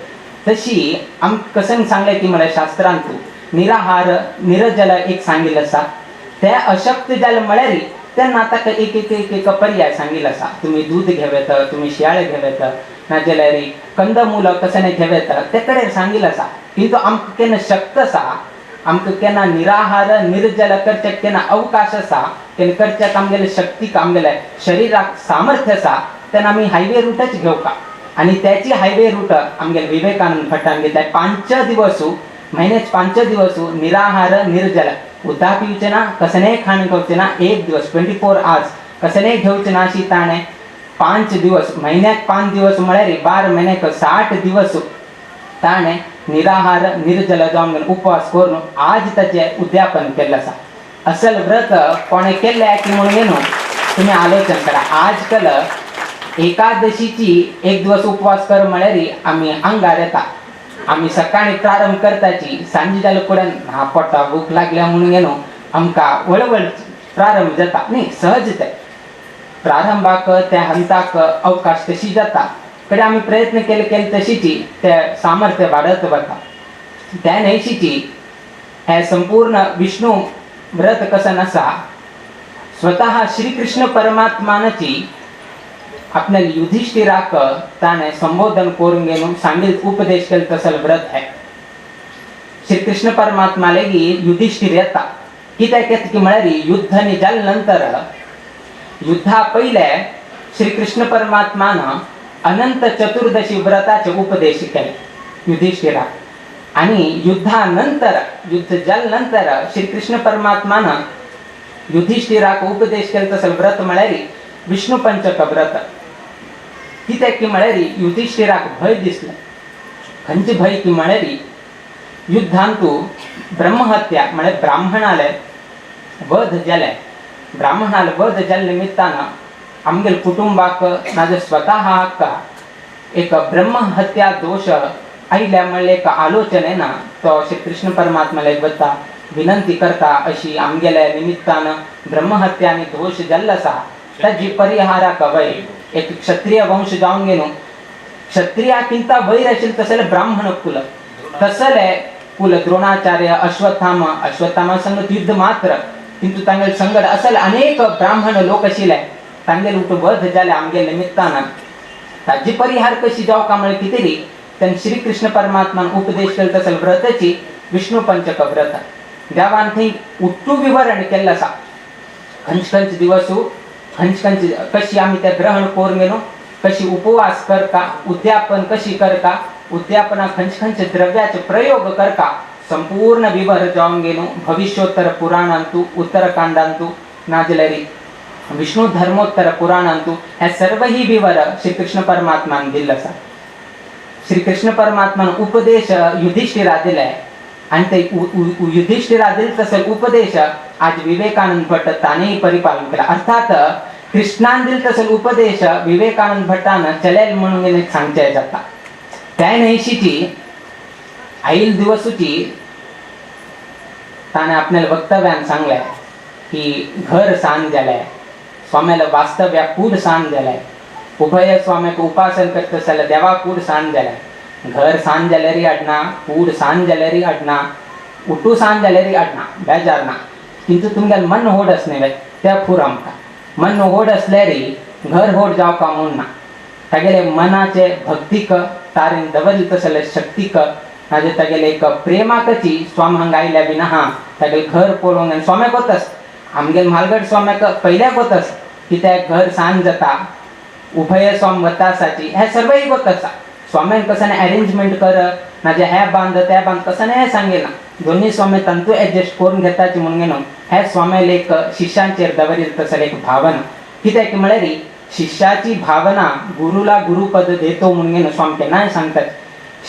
तशी आमकां कशें सांगलें की म्हळ्यार शास्त्रान तूं निराहार निरजल एक सांगिल्लें आसा. ते अशक्त जालें म्हळ्यार तेन्ना ताका एक एक एक एक पर्याय सांगिल्लो आसा. तुमी दूद घेवेत, तुमी शियाळे घेवेत, नाजाल्यार कंदमूल कशें घेवेत, ते कडेन सांगिल्लो आसा. किंतु आमकां केन्ना शक्त आसा, आमकां केन्ना निराहार निर्जल करच्याक केन्ना अवकाश आसा, केन्ना करच्याक आमगेले शक्तीक आमगेले शरिराक सामर्थ्य आसा, तेन्ना आमी हायवे रूटच घेवका. आनी त्याची हायवे रूट आमगेले विवेकानंद भट्टान घेतले. 5 दिवस महिन्याच 5 दिवस निराहार निर्जल, उदक पिवचे ना, कसने खाण खावचे ना, एक दिवस 24 आवर्स कसने घेवचे ना अशी ताणें 5 दिवस, महिन्याक 5 दिवस म्हळ्यार 12 महिन्याक 60 दिवस ताणें निराहार निर्जल जावन उपवास करून आज ताचें उद्यापन केल्लें आसा. असल व्रत कोणें केल्लें की म्हणून न्हू तुमी आलोचन करा. आजकाल एकादशीची एक दिवस उपवास कर म्हळ्यार आमी आंगार येता. आमी सकाळी प्रारंभ करताची सांजे जाले कडेन हा पोटा भूक लागल्या म्हणून न्हू आमकां वळवळ प्रारंभ जाता न्ही, सहज ते प्रारंभाक त्या हंताक अवकाश तशी जाता. कडे आमी प्रयत्न केले केले तशीची ते सामर्थ्य वाडत वता. त्या न्हयशीची हे संपूर्ण विष्णू व्रत कसन आसा, स्वतः श्रीकृष्ण परमात्मानाची आपल्या युधिष्ठिराक ताणें संबोधन करून घेवन सांगील उपदेश केले तसल व्रत हे. श्रीकृष्ण परमात्मा लेगीत युधिष्ठिर येता कित्याक येता की म्हळ्यार युद्ध जाले नंतर युद्धा पयले श्रीकृष्ण परमात्मान अनंत चतुर्दशी व्रताचे उपदेश केले युधिष्ठिराक. आणि युद्धानंतर युद्ध जाले नंतर श्रीकृष्ण परमात्मान युधिष्ठिराक उपदेश केले तसल व्रत म्हळ्यार विष्णू पंचक व्रत. कित्याक की म्हळ्यार युधिष्ठिराक भंय दिसलो. खंयचे भंय की म्हळ्यार युद्धांतु ब्रह्महत्या म्हळ्यार ब्राह्मणाले वध जाले, ब्राह्मणाले वध जाले निमित्तान आमगेले कुटुंबाक नाजाल्यार स्वतःक एक ब्रह्महत्या दोश आयल्या म्हणल्यार एक आलोचने ना तो श्री कृष्ण परमात्माला वता विनंती करता अशी आमगेल्या निमित्तान ब्रह्महत्या आनी दोश जाल्लो आसा ताजी परिहाराक वय एक क्षत्रिय वंश जावन घेवन क्षत्रियाकिंता वयर आशिल्लें तसलें ब्राह्मण कुल, तसले कुल द्रोणाचार्य अश्वत्थामा, अश्वत्थामा संगत युद्ध मात्र किंतु तांगेले संगत असले अनेक ब्राह्मण लोक आशिल्ले तांगेले उठ वध जाले आमगेले निमित्तान. ताजी परिहार कशी जावका म्हळ्यार कितें री तेन्ना श्रीकृष्ण परमात्मान उपदेश केलो तसले व्रताची विष्णू पंचक व्रत. देवान थंय उट्टू विवरण केल्लें आसा, खंयचे खंयचे दिवसू खंयचे खंयचे कशी आमी ते ग्रहण करून घेवन कशी उपवास करता, उद्यापन कशी करता, उद्यापना खंयचे खंयचे द्रव्याचे प्रयोग करता, संपूर्ण विवर जावन घेवन भविष्योत्तर पुराणांतु उत्तरकांडांतु नाजाल्यार विष्णू धर्मोत्तर पुराणांतु हे सर्वही विवर श्रीकृष्ण परमात्मान दिल्लो आसा. श्रीकृष्ण परमात्मान उपदेश युधिष्ठिरा दिले आणि ते युधिष्ठिरा दिले तसं उपदेश आज विवेकानंद भट्ट ताणें परिपालन केला. अर्थात कृष्णान दिले तसं उपदेश विवेकानंद भट्टान चलेल म्हणून सांगचे जाता. त्या न्हयशीची आईल दिवसूची ताणें आपल्या वक्तव्यान सांगलें की घर सान जालें, स्वाम्याला वास्तव्या कूड सान जालें, उभय स्वाम्याक उपासन करता जाल्यार देवा कूड सान जालें, घर सान जाल्यारय अडना, कूड सान जाल्यारय अडना, उठू सान जाल्यारय अडना, बेजार ना, किंतु तुमगेलें मन होड आसलें तें पुरो आमकां. मन होड आसल्यार घर होड जावपा म्हूण ना, तागेले मनाचे भक्तीक तारेन दवरले तसले शक्तीक नाजाल्यार तागेले एक प्रेमाकची स्वामी हांगा आयल्या बीन आहा तागेलें घर पळोवंक आनी स्वाम्याक वतास आमगेले म्हालगड स्वाम्याक पयल्याक वतास कित्याक घर सान जाता, उभय स्वाम वता आसाची हे सर्वय गोत आसा. स्वाम्यान कसं अरेंजमेंट कर नाजाल्यार हे बांद ते बांद कसं हें सांगिना, दोन्ही स्वामी तंतू एडजस्ट करून घेताची म्हणून न्हू हे स्वाम्याले एक शिष्यांचेर दवरिल्लें तसलें एक भावना. कित्याक म्हळ्यार शिष्याची भावना गुरुला गुरुपद देतो म्हणून न्हू स्वामी केन्नाय सांगतात.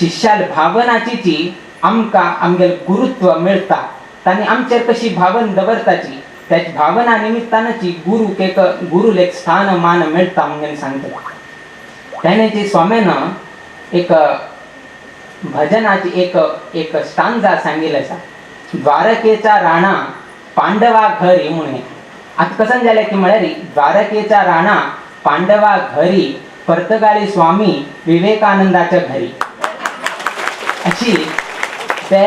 शिष्याल भावनाची ती आमकां आमगेलें गुरुत्व मेळटा तांणी आमचेर कशी भावन दवरताची त्या भावना निमित्तानची गुरुक एक गुरुल एक स्थान मान मेळटा म्हणून सांगतात. त्याने जी स्वाम्यान एक भजनाची एक एक स्टांजा सांगिल्लें आसा, द्वारकेचा राणा पांडवा घरी म्हणून. आतां कसं जालें की म्हळ्यार द्वारकेचा राणा पांडवा घरी पर्तगाळी स्वामी विवेकानंदाच्या घरी अशी ते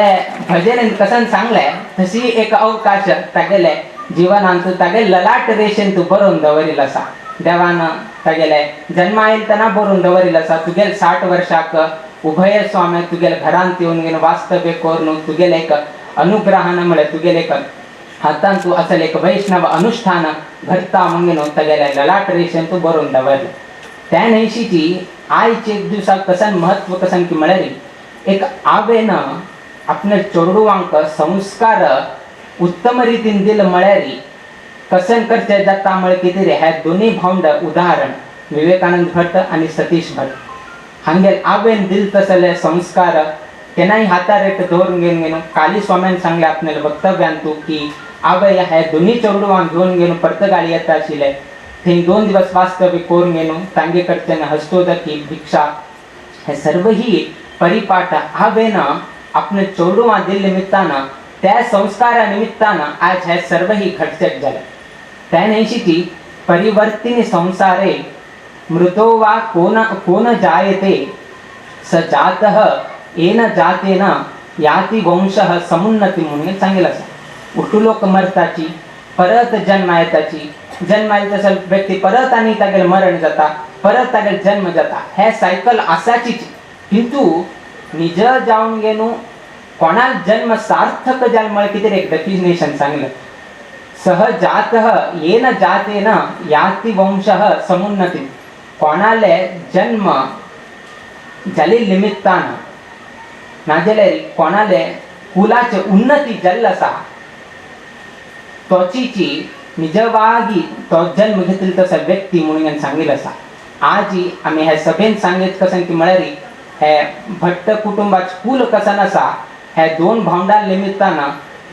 भजन कसं सांगलें तशी एक अवकाश तागेले जीवनांत तागे ललाट रेशेन तूं बरोवन दवरिल्लो आसा. देवान तागेले जन्मा येतना बरोवन दवरिल्लो आसा तुगेले 60 वर्षाक उभय स्वामी तुगेले घरांत येवन घेवन वास्तव्य करून तुगेले एक अनुग्रहान म्हळ्यार तुगेले एक हातान तूं असल एक वैष्णव अनुष्ठान घडता म्हणून तागेले ललाट रेशेन तूं बरोवन दवरलें. त्या न्हयशीची आयचे एक दिवसाक कसन महत्व कसन की म्हळ्यार एक आवेन आपल्या चेडवांक संस्कार उत्तम रितीन दिल म्हळ्यार कसन करचे जाता म्हळ्यार कितें रे ह्या दोनूय भावंड उदाहरण विवेकानंद भट्ट आनी सतीश भट्ट हांगेल आवेन दिल तसले संस्कार केन्नाय हातार एक दवरून घेवन घेवन काली स्वाम्यान सांगले आपल्या वक्तव्यांतू की आवय हे दोनूय चेडवांक घेवन घेवन पर्तगाळी येता आशिल्ले थंय 2 दिवस वास्तव्य करून घेवन तांगे कडच्यान हस्तोदकी भिक्षा हे सर्वही परिपाठ आवेन आपल्या चेडवां दिल्ले निमित्तान त्या संस्कारा निमित्तान आज हे सर्वही घडचेक जाले. त्या न्हयशीची परिवर्तिनी संसारे मृतो वा कोन कोन जायते स जातः येन जातेन याती वंशः समुन्नती म्हणून सांगितलं आसा. उठू लोक मरताची परत जन्म येताची जन्म आयलो तसो व्यक्ती परत आनी तागेले मरण जाता परत तागेले जन्म जाता हे सायकल आसाचीच. किंतु निज जावन घेवन कोणाक जन्म सार्थक जाल म्हळ्यार कितें एक डेफिनेशन सांगलें सह जातः येन जातेन याती वंशः समुन्नती कोणाले जन्म जाले निमित्तान नाजाल्यार कोणाले कुलाचे उन्नती जाल्लो आसा तोचीची निजवागी तो जन्म घेतले तसो व्यक्ती म्हणून सांगिल्लो आसा. आजी आमी हे सभेन सांगीत कशें की म्हळ्यार हे भट्ट कुटुंबाचे कुल कसन आसा हे 2 भावंडां निमित्तान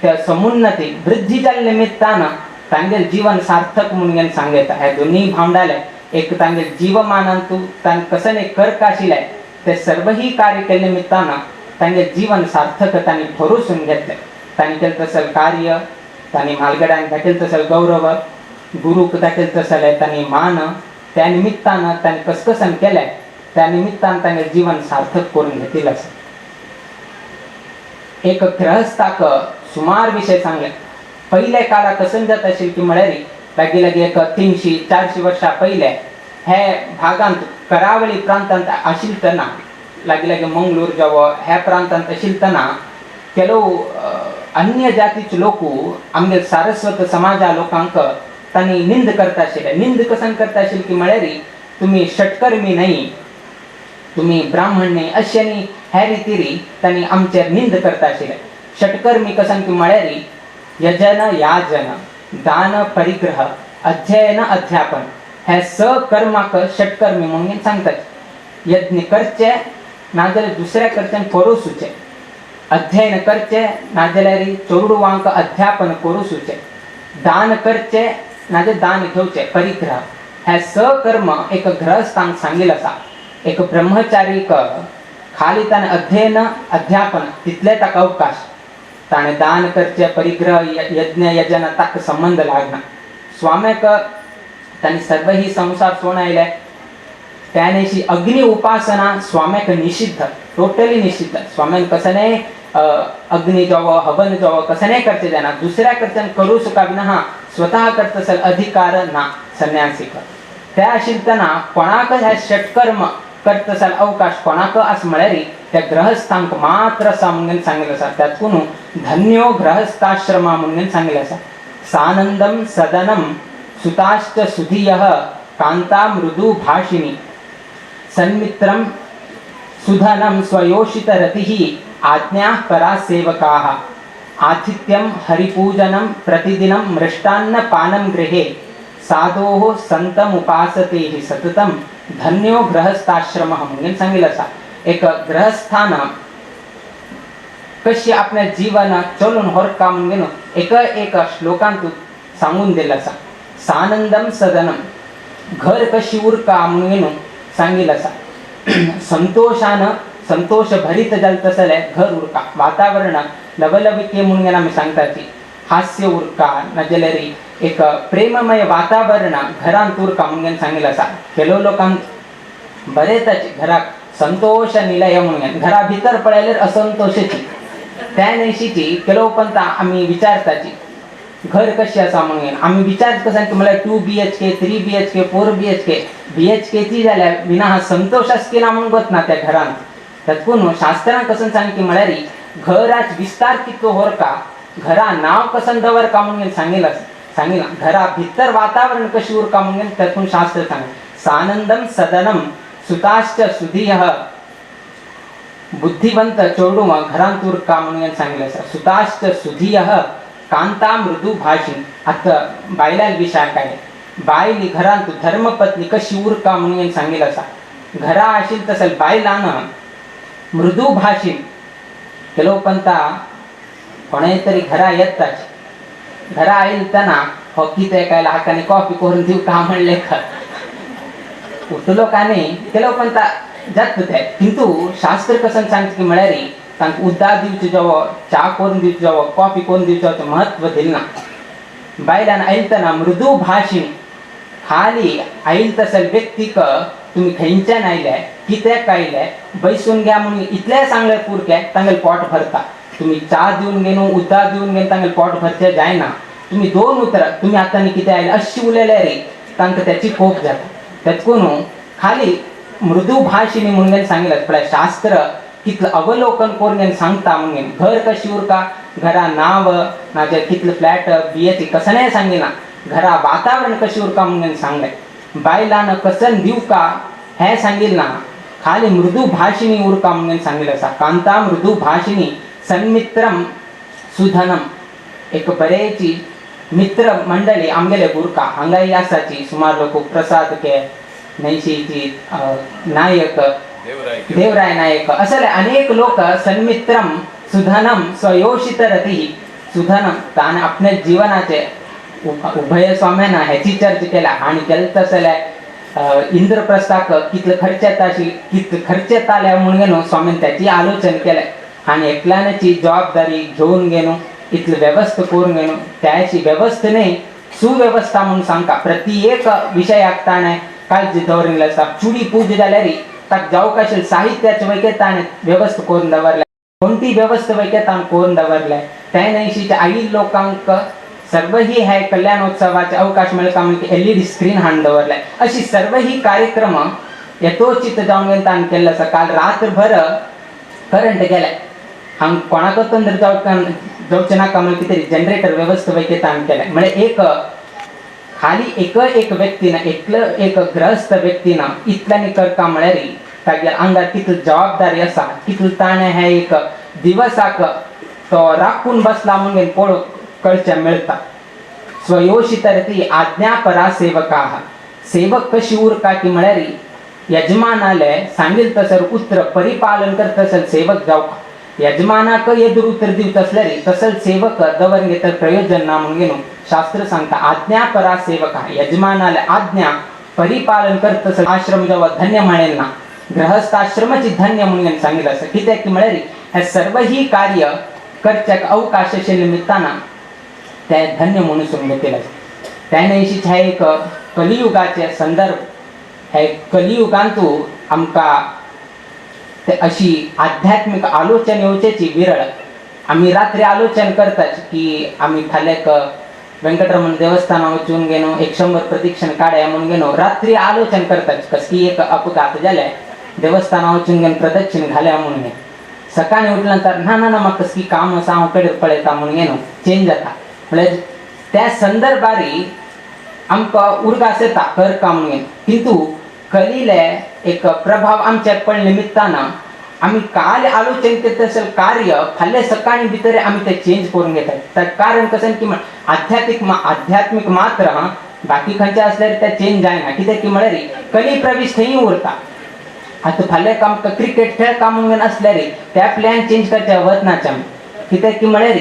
त्या समुन्नती वृद्धी जाल्ले निमित्तान तांगेले जीवन सार्थक म्हणून सांगता. हे दोनूय भावंडाले एक तांगेले जीवमानांतू तांकां कसन एक कर्क आशिल्लें ते सर्वही कार्य केल्ले निमित्तान तांगेले जीवन सार्थक तांणी ठरोसून घेतलें. तांणी केलें तसलें कार्य तांणी म्हालगड्यांक दाखयलें तसलें गौरव गुरूक दाखयलें तसलें तांणी मान त्या निमित्तान तांणी कसकसन केलें त्या निमित्तान तांगेलें जीवन सार्थक करून घेतिल्लें आसा. एक गृहस्थाक सुमार विशय सांगले. पयले काळाक कसन जाता आशिल्लें की म्हळ्यार लागीं लागीं एक 300-400 वर्सां पयले हे भागांत करावळी प्रांतांत आशिल्तना लागीं लागीं मंगळूर जावं ह्या प्रांतांत आशिल्तना ಕೆಲವು अन्य जातीचे लोक आमगे सारस्वत समाजा लोकांक तांणी निंद करता आशिल्ले. निंद कसन करता आशिल्ले की म्हळ्यार तुमी षटकर्मी न्हय तुमी ब्राह्मण न्हय अशें आनी ह्या रितीरी तांणी आमचेर निंद करता आशिल्ले. षटकर्मी कसन की म्हळ्यार यजन याजन दान परिग्रह अध्ययन अध्यापन हे स कर्माक षटकर्मी म्हणून सांगतात. यज्ञ करचे नाजाल्यार दुसऱ्या कडच्यान करूसूचे अध्ययन करचे नाजाल्यार चेडवांक अध्यापन करूसूचे दान करचे नाजाल्यार दान घेवचे परिग्रह हे स कर्म एक गृहस्थांक सांगिल्लें आसा. एक ब्रह्मचारीक खाली ताणें अध्ययन अध्यापन तितले ताका अवकाश ताणें दान करचे परिग्रह यज्ञ यजन ताका संबंद लागना. स्वाम्याक तांणी सर्वही संसार सोड आयले त्यानेशी अग्नि उपासना स्वाम्याक निषिद्ध टोटली निषिद्ध. स्वाम्यान कसने अग्नि जावं हवन जावं कसने करचे जायना दुसऱ्या कडच्यान करू सुका बिना हा स्वतः करता असल अधिकार ना संन्यासीक. त्या आशिल्तना कोणाक हे षटकर्म करता असल अवकाश कोणाक आस म्हळ्यार त्या गृहस्थांक मात्र आसा म्हणून सांगिल्लें आसा. त्यातून धन्यो गृहस्थाश्रमा म्हणून सांगिल्लें आसा. सानंदम सदनम सुताश्च सुधियः कांता मृदु भाषिणी सन्मित्रं सुधनं स्वयोषितरतिः आज्ञा परासेवकाः आतिथ्यं हरिपूजनं प्रतिदिनं मृष्टान्न पानं गृहे साधोः संतमुपासते हि सततं धन्यो गृहस्थाश्रमः म्हणून सांगितलं आसा. एक गृहस्थान कशी आपल्या जीवन चलून व्हरता म्हणून एका एका श्लोकांत सांगून दिलं आसा. सानंदम सदनम घर कशी उरका म्हणून सांगितलं आसा. संतोषान संतोष भरीत जाल तसले घर उरका वातावरण लवलविके म्हणून आमी सांगताची हास्य उरका नाजाल्यार एक प्रेममय वातावरण घरांत उरका म्हणून सांगितलं आसा. ಕೆಲವು लोकांक बरेच घराक संतोष निलय म्हणून घरा भितर पळयल्यार असंतोषाची त्या न्हयशीची ಕೆಲವು पंता आमी विचारताची घर कशी आसा म्हणून आमी विचार कसा की म्हळ्यार 2 BHK 3 BHK 4 BHK BHKची जाल्यार विना संतोष केला म्हणून वतना त्या घरांत. तत्पून शास्त्रान कसं सांग की म्हळ्यार घराच विस्तार कितलो होरका, घरा नाव कसं दवरका म्हणून सांगितलं सांगितलं, घरा भितर वातावरण कशी उरका म्हणून त्यातून शास्त्र सांग. सानंदम सदनम सुताश्च सुधीय बुद्धिवंत चेडूं घरांत उरका म्हणून सांगितलं आसा. सुताश्च सुधीय कांता मृदू भाषी. आता बायलां विशय काय, बायल घरांत धर्मपत्नी कशी उरका म्हणून सांगितलं आसा. घरा आशिल तसल बायलान मृदू भाषी ಕೆಲವು पंता कोणाय तरी घरा येताच, घरा आयलतना हो कितें काय हाकाने कॉफी करून दिव का म्हणले का उठलो का नाही ಕೆಲವು पंता जात ते. किंतु शास्त्र कसं सांगता की म्हळ्यार तांकां उद्दा दिवचो जावो, च्या करून दिवचो जावो, कॉफी करून दिवचो जावो म्हत्व दिलें ना. बायलान आयलतना मृदू भाषी खाली आयल तसल व्यक्तीक तुम्ही खंयच्यान आयले कित्याक आयले बैसून घ्या म्हणून इतलें सांगलें पुरकें तांगेलें पोट भरता. तुम्ही च्या दिवन घेवन उद्दा दिवन घेवन तांगेलें पोट भरचें जायना. तुम्ही दोन उतरां तुम्ही आतां न्ही कितें आयले अशी उलयल्यार तांकां त्याची कोप जाता. तेच खाली मृदू भाषिणी म्हणून सांगितलं. पळय शास्त्र कितलं अवलोकन करून सांगता म्हणून घर कशी उरका, घरा नाव नाजाल्यार कितलं फ्लॅट BH कसं नाही सांगिना, घरा वातावरण कशी उरका म्हणून सांगलें. बायलान कसन दिवका हें सांगिल ना, खाली मृदू भाषिणी उरका म्हणून सांगितलं आसा. कांता मृदू भाषिणी सन्मित्रम सुधनम. एक बरेची मित्र मंडळी आमगेले उरका हांगाय आसाची सुमार लोक प्रसाद के नैशीची नायक देवराय नायक असले अनेक लोक सन्मित्रम सुधनम स्वयोषित रती सुधनम ताणे आपल्या जीवनाचे उभय स्वाम्यांना ह्याची चर्चा केला आणि केलं तसले इंद्रप्रस्थाक कितले खर्च येता कितले खर्च येताले म्हणून घेवन स्वामीन त्याची आलोचन केलें आणि एकल्याची जबाबदारी घेवन घेवन इतले व्यवस्था करून घेवन त्याची व्यवस्था न्ही सुव्यवस्था म्हणून सांगता. प्रति एक विशयाक ताणें काळजी दवरिल्ली आसा. चुडी पूजा जाल्यार ताका जावंक आशिल्लें साहित्याचे वैके ताणें व्यवस्था करून दवरल्या, कोणती व्यवस्था वैके ताणें करून दवरल्या. त्या न्हयशीच्या आई लोकांक सर्वही हे कल्याणोत्सवाचे अवकाश मेळटा म्हणून LED screen हाडून दवरल्या. अशी सर्व ही कार्यक्रम यथोचित जावन ताणें केल्लो आसा. काल रात्रभर करंट गेले हांग कोणाकच तंत्र जावचें नाका म्हणून कितें जनरेटर व्यवस्था वैके ताणें केलें. म्हळ्यार एक खाली एक एक व्यक्तीन एकलो एक ग्रहस्थ व्यक्तीन इतल्यांनी करता म्हळ्यार तागेल्या आंगार कितली जबाबदारी आसा, कितले ताणें हें एक दिवसाक तो राखून बसला म्हणून पळोवंक कळचें मेळटा. स्वयोषितरती आज्ञापरा सेवकाः. सेवक कशी उरका की म्हळ्यार यजमानाले सांगील तसर उतर परिपालन करत असेल सेवक जावका. यजमानाक एदूर उतर दिवत असल्यार तसल सेवक दवर घेत प्रयोजन ना म्हणून घेवन शास्त्र सांगता आज्ञापरा सेवका. यजमानाले आज्ञा परिपालन करत असेल आश्रम जेव्हा धन्य म्हणेल ना, गृहस्थाश्रमाची धन्य म्हणून सांगितलं असं. कित्याक की म्हळ्यार हे सर्वही कार्य करच्याक अवकाशाचे निमित्तानं ते धन्य म्हणून समजतील. त्या न्हयशीच हे एक कलियुगाचे संदर्भ. हे कलियुगांतू आमकां ते अशी आध्यात्मिक आलोचन येवचेची विरळ. आमी रात्री आलोचन करतात की आमी फाल्याक व्यंकटरमण देवस्थाना वचून घेवन 100 प्रदक्षिण काड्या म्हणून घेवन रात्री आलोचन करतात. कसली एक अपघात जाले देवस्थाना वचून घेवन प्रदक्षिण घाल्या म्हणून. सकाळी उठल्यानंतर ना ना ना म्हाका कसली काम आसा हांव कडेन पळयता म्हणून घेवन चेंज जाता. म्हळ्यार त्या संदर्भारी आमकां उरगास येता कर काम म्हणून. किंतु कलिले एक प्रभाव आमच्या पडले निमित्तान आमी काल आलोचन केलें तशें कार्य फाल्यां सकाळी भितर आमी ते चेंज करून घेतात. तर कारण कशें की आध्यात्मिक आध्यात्मिक मात्र हा, बाकी खंयचे आसल्यार ते चेंज जायना. कित्याक की म्हळ्यार कली प्रवेश थंय उरता. आतां फाल्यां आमकां क्रिकेट खेळ काम म्हणून आसल्यार त्या प्लॅन चेंज करचे वचनाचे आमी. कित्याक की म्हळ्यार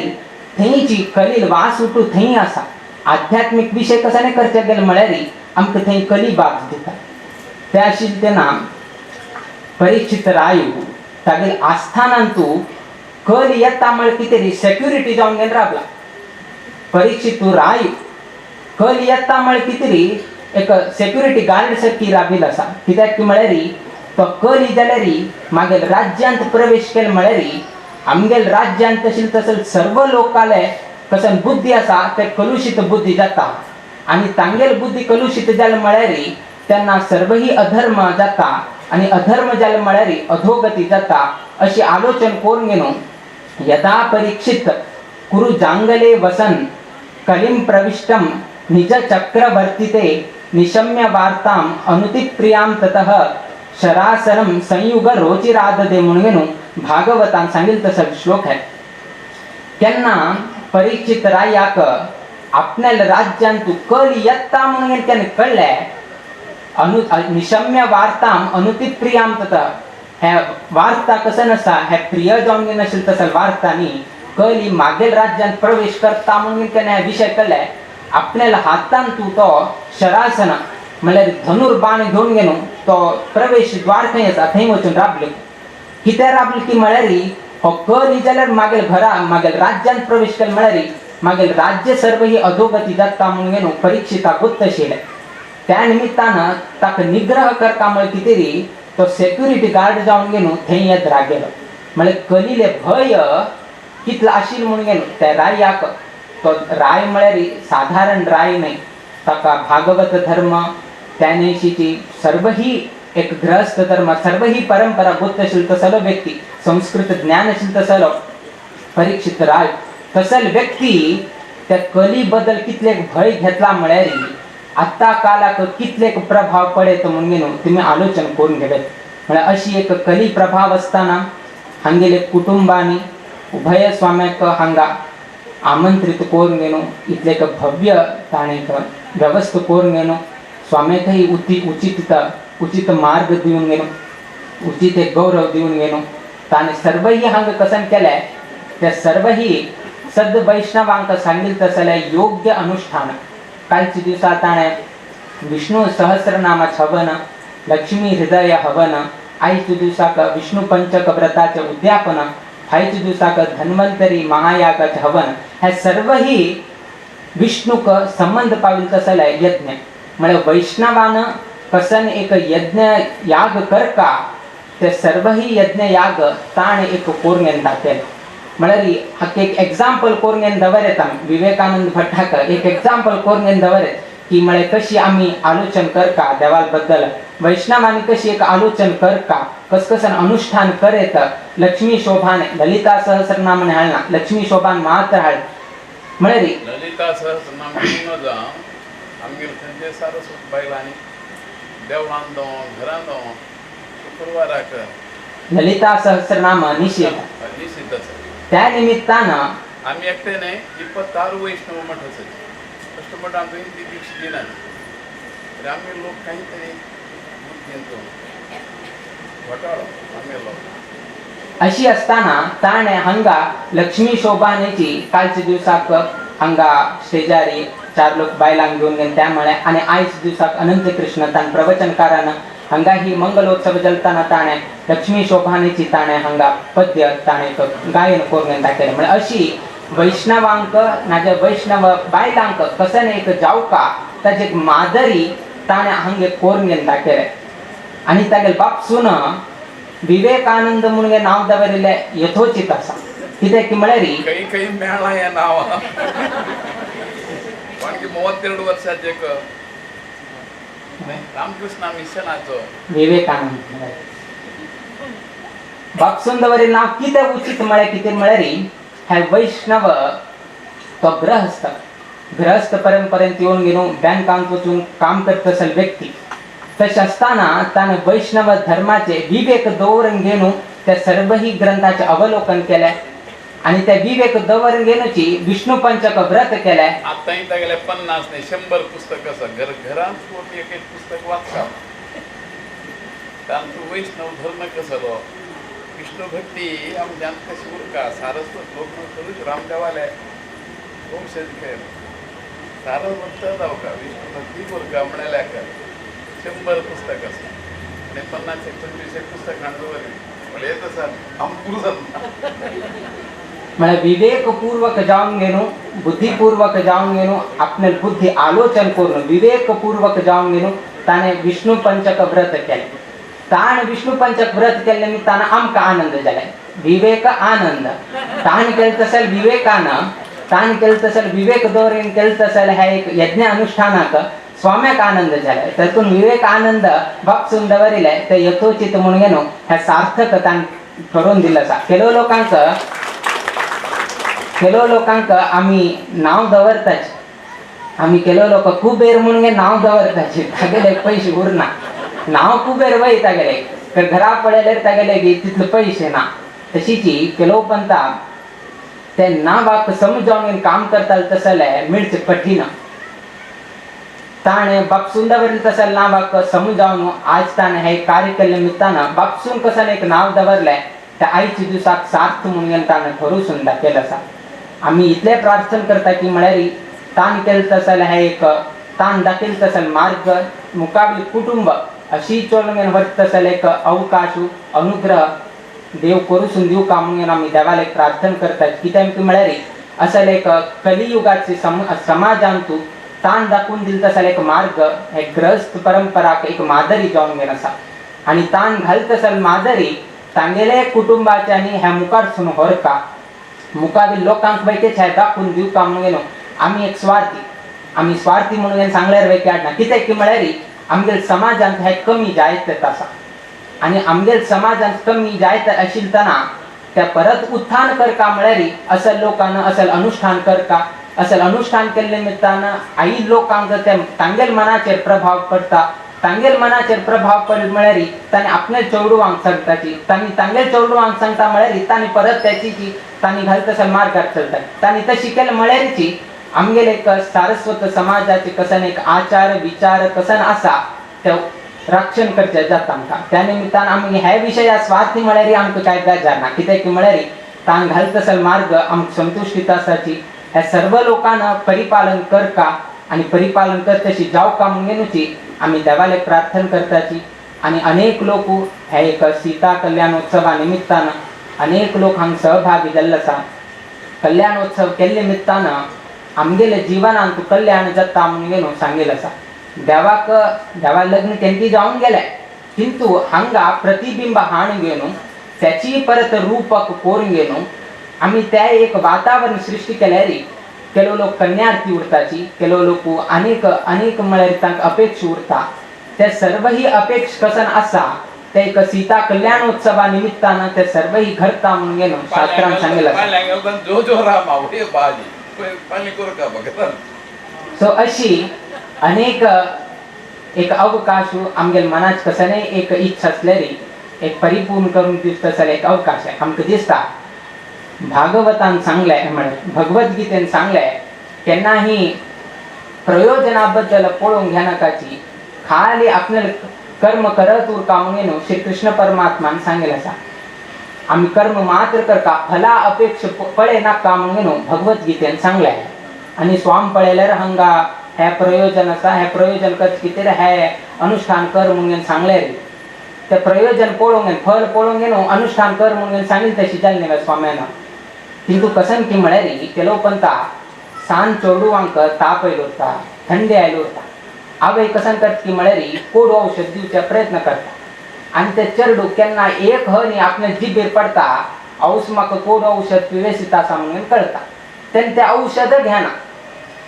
थंयची कलील वास उठू थंय आसा. आध्यात्मिक विशय कसाने करचे गेले म्हळ्यार आमकां थंय कली बाद दिता. त्या आशिल्ले तेन्ना परीक्षित रायू तागेले आस्थानांतू कल येता म्हळ्यार कितें सेक्युरिटी जावन घेवन रावला. परीक्षित रायू कल येता म्हळ्यार कितें एक सेक्युरिटी गार्ड सारकी राबिल आसा. कित्याक की म्हळ्यार तो कली जाल्यार मागीर राज्यांत प्रवेश केलो म्हळ्यार आमगेल राज्यांत तशें तशें सर्व लोकाले कसन बुद्धी आसा ते कलुशीत बुद्धी जाता आनी तांगेल बुद्धी कलुशीत जाल म्हळ्यार त्यांना सर्वही अधर्म जाता आनी अधर्म जाल म्हळ्यार अधोगती जाता. अशी आलोचन करून घेवन यदा परीक्षित कुरु जांगले वसन कलिं प्रविष्टं निज चक्रवर्तिते निशम्य वार्तां अनुतिप्रियां ततः शरासनं संयुग रोचिराददे म्हणून भागवतान सांगितलं तसं श्लोक आहे. केन्ना परीक्षित रायाक आपल्या राज्यान तू कली येता म्हणून त्याने कळले अनु निशम्य वार्तां अनुतिप्रियां ततः हे वार्ता कसं नसा हे प्रिय जावन नशील तसं वार्ता न्ही कली मागेल राज्यात प्रवेश करता म्हणून त्याने विषय कळले आपल्याला हातान तू तो शरासन म्हणल्यार धनुर्बाण घेवन घेवन तो प्रवेश द्वार खंय आसा थंय वचून राबले. कितें राबले की म्हळ्यार हो कली जाल्यार मागेल घरा मागेल राज्यात प्रवेश केलो म्हळ्यार मागेल राज्य सर्व ही अधोगती जाता म्हणून घेवन परीक्षिता गुप्त आशिल्लें. त्या निमित्तान ताका निग्रह करता म्हळ्यार कितें री तो सेक्युरिटी गार्ड जावन घेवन थंय येत रागेलो. म्हळ्यार कलिले भंय कितलो आशिल्लो म्हणून घेवन त्या रायाक तो राय म्हळ्यार साधारण राय न्हय ताका भागवत धर्म त्यानेशीची सर्वही एक गृहस्थ धर्म सर्वही परंपरा गुप्तशील तसलो व्यक्ती संस्कृत ज्ञानशील तसलो परीक्षित राय तसल व्यक्ती त्या कली बद्दल कितले भंय घेतला म्हळ्यार आत्ता कालाक कितले प्रभाव पडेत म्हणून घेवन तुमी आलोचन करून घेतात. म्हळ्यार अशी एक कली प्रभाव आसतना हांगेले कुटुंबांनी उभय स्वाम्याक हांगा आमंत्रित करून घेवन इतले एक भव्य ताणें एक व्यवस्था करून घेवन स्वाम्याकय उचित उचित मार्ग दिवन घेवन उचित एक गौरव दिवन घेवन ताणें सर्वही हांगा कसन केलें ते सर्वही सद वैष्णवांक सांगितलं तसलें योग्य अनुष्ठान. कालच्या दिवसा ताणें विष्णू सहस्रनामाचें हवन लक्ष्मी हृदय हवन आयच्या दिवसाक विष्णू पंचक व्रताचें उद्यापन फायच्या दिवसाक धन्वंतरी महायागाचें हवन हे सर्वही विष्णूक संबंध पाविल तसले यज्ञ. म्हळ्यार वैष्णवान कसन एक यज्ञ याग करका ते सर्वही यज्ञ याग ताणें एक करून दाखयलें. म्हळ्यार हाका एक एग्जाम्पल करून दवर येता विवेकानंद भट्टाक एक एग्जाम्पल करून दवर की म्हळ्यार कशी आमी आलोचन करका देवा बद्दल वैष्णवांनी कशी एक आलोचन करका कस कसन अनुष्ठान करेत लक्ष्मी शोभान ललिता सहस्रनाम हाडना लक्ष्मी शोभान मात्र हाड म्हळ्यार ललिता सहस्रनाम म्हणून जावं आमगेर थंयचे सारस्वत बायलांनी देवळान जावं घरान जावं शुक्रवाराक ललिता सहस्रनाम निषेध निश्चित आसा. त्या निमित्तानं आमी एकटे न्हय 26 वैष्णव मठ आसात कश्ट मठ आमकां ती दीक्षा दिनात तरी आमी लोक काही तरी बुद्धींचो घोटाळो आमी लोक. अशी असताना ताणें हांगा लक्ष्मी शोभानेची कालच्या दिवसाक हांगा स्टेजारी चार लोक बायलांक घेवन गेले त्या म्हळ्यार आनी आयज दिवसाक अनंत कृष्ण ताण प्रवचनकारान हांगा ही मंगलोत्सव चलताना ताणें लक्ष्मी शोभानेची ताणें हांगा पद्य ताणें गायन करून दाखयलें. म्हळ्यार अशी वैष्णवांक नाजाल्यार वैष्णव बायलांक कसन एक जावका ताजे एक मादरी ताणें हांगे करून दाखयलें. आनी तागेले बापसून विवेकानंद म्हणून नांव दवरिल्लें यथोचित आसा कित्याक की म्हळ्यार ಕೈ ಕೈ ಮೇಳ ನಾವ आणखी 32 वर्षाचे एक रामकृष्ण मिशनाचो विवेकानंद बापसून दवरिल्लें नांव कितें उचित म्हळ्यार कितें म्हळ्यार हे वैष्णव तो गृहस्थ गृहस्थ परंपरेंत येवन घेवन बँकांत वचून काम करता असल व्यक्ती तशें आसतना ताणें वैष्णव धर्माचे विवेक दवरून घेवन त्या सर्वही ग्रंथाचें अवलोकन केलें आनी त्या विवेक दवरून घेवनची विष्णू पंचक व्रत केलें. आतांय तागेले 50 न्ही 100 पुस्तक आसा घर घरांत कोण एक एक पुस्तक वाचता. तांचो वैष्णव धर्म कसलो विष्णू भक्ती आमच्यान कशी उरका सारस्वत लोक खरूच रामदेवाले वंशज खेळ सारस्वत जावका विष्णू भक्ती उरका म्हळ्यार 100 पुस्तक आसा आनी 50 एक 25 एक पुस्तक हाडून दवरली म्हळ्यार येत आसा आमकां जाता. म्हळ्यार विवेकपूर्वक जावन घेवन बुद्धिपूर्वक जावन घेवन आपले बुद्धी आलोचन करून विवेकपूर्वक जावन घेवन ताणें विष्णू पंचक व्रत केलें. ताणें विष्णू पंचक व्रत केल्लें निमित्तान आमकां आनंद जाले विवेक आनंद ताणें केलें तशें विवेकान ताण केलं तसेल विवेक दवरून केलं तसेल ह्या एक यज्ञ अनुष्ठानाक स्वाम्याक आनंद झाला त्यातून विवेक आनंद बापसून दवरिले ते यथोचित म्हणून घेणं ह्या सार्थक ताण ठरवून दिलं आसा. केलो लोकांक आमी नांव दवरताच, आमी केलो लोक कुबेर म्हणून नांव दवरताचे, तागेले पयशे उरना, नांव कुबेर वय तागेले, तर घरा पळयल्यार तागेले की तितले पयशे ना. तशीची केलो पंता ते नांवाक समजावन काम करताले तसले मिळचे कठीण. ताणें बापसून दवरले तसले नांवाक समजावन आज ताणें हे कार्य केल्ले निमित्तान बापसून कसन एक नांव दवरलें त्या आयच्या दिवसाक सार्थ म्हणून ताणें ठरू सुद्दां केलें आसा. आमी इतलें प्रार्थना करता की म्हळ्यार ताण केलें तसलें हें एक ताण दाखयलें तसलें मार्ग मुखावली कुटुंब अशी चलून वता तसलें एक अवकाश अनुग्रह देव करूसून दिवका म्हणून आमी देवाक एक प्रार्थना करतात. कित्याक की म्हळ्यार असले एक कलियुगाचे समाजांतू ताण दाखोवन दिल तसले एक मार्ग हे ग्रस्त परंपराक एक मादरी जावन गेलो आसा आनी ताण घालत तसले मादरी तांगेले कुटुंबाच्या आनी ह्या मुखारसून व्हरका मुखावेल लोकांक वयतेच हे दाखोवन दिवका म्हणून गेलो. आमी एक स्वार्थी, आमी स्वार्थी म्हणून सांगल्यार वय ना, कित्याक की म्हळ्यार आमगेले समाजांत हे कमी जायत येत आसा आनी आमगेले समाजांत कमी जायत आशिल्लतना त्या परत उत्थान करका म्हळ्यार असल लोकांना असल अनुष्ठान करका, असल अनुष्ठान केल्ले निमित्तान आई लोकांक ते तांगेल मनाचेर प्रभाव पडटा, तांगेल मनाचेर प्रभाव पडले म्हळ्यार तांणी आपले चेडवांक सांगताची, तांणी तांगेल चेडवांक सांगता म्हळ्यार तांणी परत त्याची तांणी घालता तसो मार्गार चलता, तांणी तशी केलें म्हळ्यारची आमगेले एक सारस्वत समाजाचे कसन एक आचार विचार कसन आसा ते रक्षण करचें जाता आमकां. त्या निमित्तान आमी ह्या विशया स्वार्थी म्हळ्यार आमकां कांय बेजार ना, कित्याक की म्हळ्यार ताण घालता तसो मार्ग आमकां संतुश्टीत आसाची. ह्या सर्व लोकांना परिपालन करका आनी परिपालन करतशी जावका म्हणूनची आमी देवाले प्रार्थना करताची. आनी अनेक लोक हे एक सीता कल्याणोत्सवा निमित्तान अनेक लोक हांगा सहभागी जाल्ले आसा. कल्याणोत्सव केल्ले निमित्तान आमगेले जिवनांत कल्याण जाता म्हणून सांगेल आसा. देवाक देवा लग्न केन्ना जावन गेले किंतु हांगा प्रतिबिंब हाण घेवन त्याची परत रूपक करून घेवन आमी त्या एक वातावरण सृश्टी केल्यार ಕೆಲವು लोक कन्यार्थी उरताची, ಕೆಲವು लोक अनेक अनेक म्हळ्यार तांकां अपेक्षा उरता, ते सर्वही अपेक्षा कसन आसा ते एक सीता कल्याणोत्सवा निमित्तान ते सर्वही घडता म्हणून गेलो शास्त्रान सांगेल आसा. जो जो रामा वय बाजी पाणी करू का भगवान. सो अशी अनेक एक अवकाश आमगेले मनात कसने एक इच्छा आसल्यारी एक परिपूर्ण करून दिसता जाल्यार एक अवकाश आहे. आमकां दिसता भागवतान सांगलें म्हळ्यार भगवद्गीतेन सांगलें केन्नाही प्रयोजना बद्दल पळोवंक घेनाकाची, खाली आपले कर्म करत उरका म्हणून न्हू श्री कृष्ण परमात्मान सांगेल आसा. आमी कर्म मात्र करका फला अपेक्षा पळय नाका म्हणून न्हू भगवद्गीतेन सांगलें. आनी स्वाम पळयल्यार हांगा हे प्रयोजन आसा, हे प्रयोजन करचे कितें हे अनुष्ठान कर म्हणून सांगलें रे, ते प्रयोजन पळोवंक घेवन फल पळोवंक घेवन अनुष्ठान कर म्हणून सांगितलं तशी जालें न्ही स्वाम्यान. किंतु कसन की म्हळ्यार केलो पंता सान चेडवांक ताप आयलो उरता, थंडी आयलो उरता, आवय कसन करता की म्हळ्यार कोड औषध दिवचे प्रयत्न करता आनी ते चेडू केन्ना एक हनी आपल्या जिबेर पडता औस म्हाका कोड औषध पिवेसित आसा म्हणून कळटा, तेन्ना ते औषध घेना.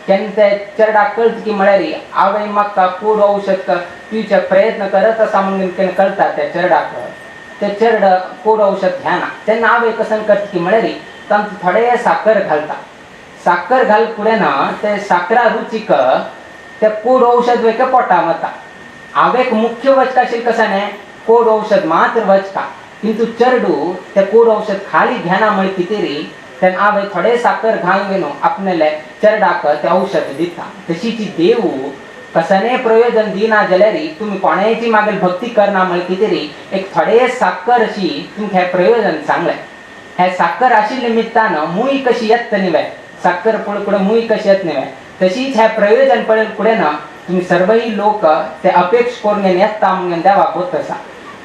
केन्ना ते चेरडाक कळटा की म्हळ्यार आवय म्हाका कोड औषध पिवचे प्रयत्न करत आसा म्हणून केन्ना कळटा त्या चेरडाक, ते चेरड कोड औषध घेना. तेन्ना आवय कसन करता की म्हळ्यार तांकां थोडे साकर घालता, साकर घाल फुडें ना ते साकरा रुचीक ते कोड औषध वयता पोटा वता. आवयक मुख्य वचका आशिल्लें कशें न्ही कोड औषध मात्र वचका, किंतु चेरडू ते कोड औषध खाली घेना म्हळ्यार कितें रे तेन्ना आवय थोडे साकर घालून न्हू आपणाले चेरडाक ते औषध दिता. तशीच देव कसने प्रयोजन दिना जाल्यार तुमी कोणायची मागीर भक्ती करना म्हळ्यार कितें रे एक थोडे साकर अशी तुमकां हें प्रयोजन सांगलें. हे साकर आशिल्ले निमित्तान मूय कशी येता न्ही साकर पळय फुडें मूय कशी येता न्ही तशीच हे प्रयोजन पळय फुडें ना तुमी सर्वही लोक ते अपेक्ष करून येता म्हणून देवाक वत आसा.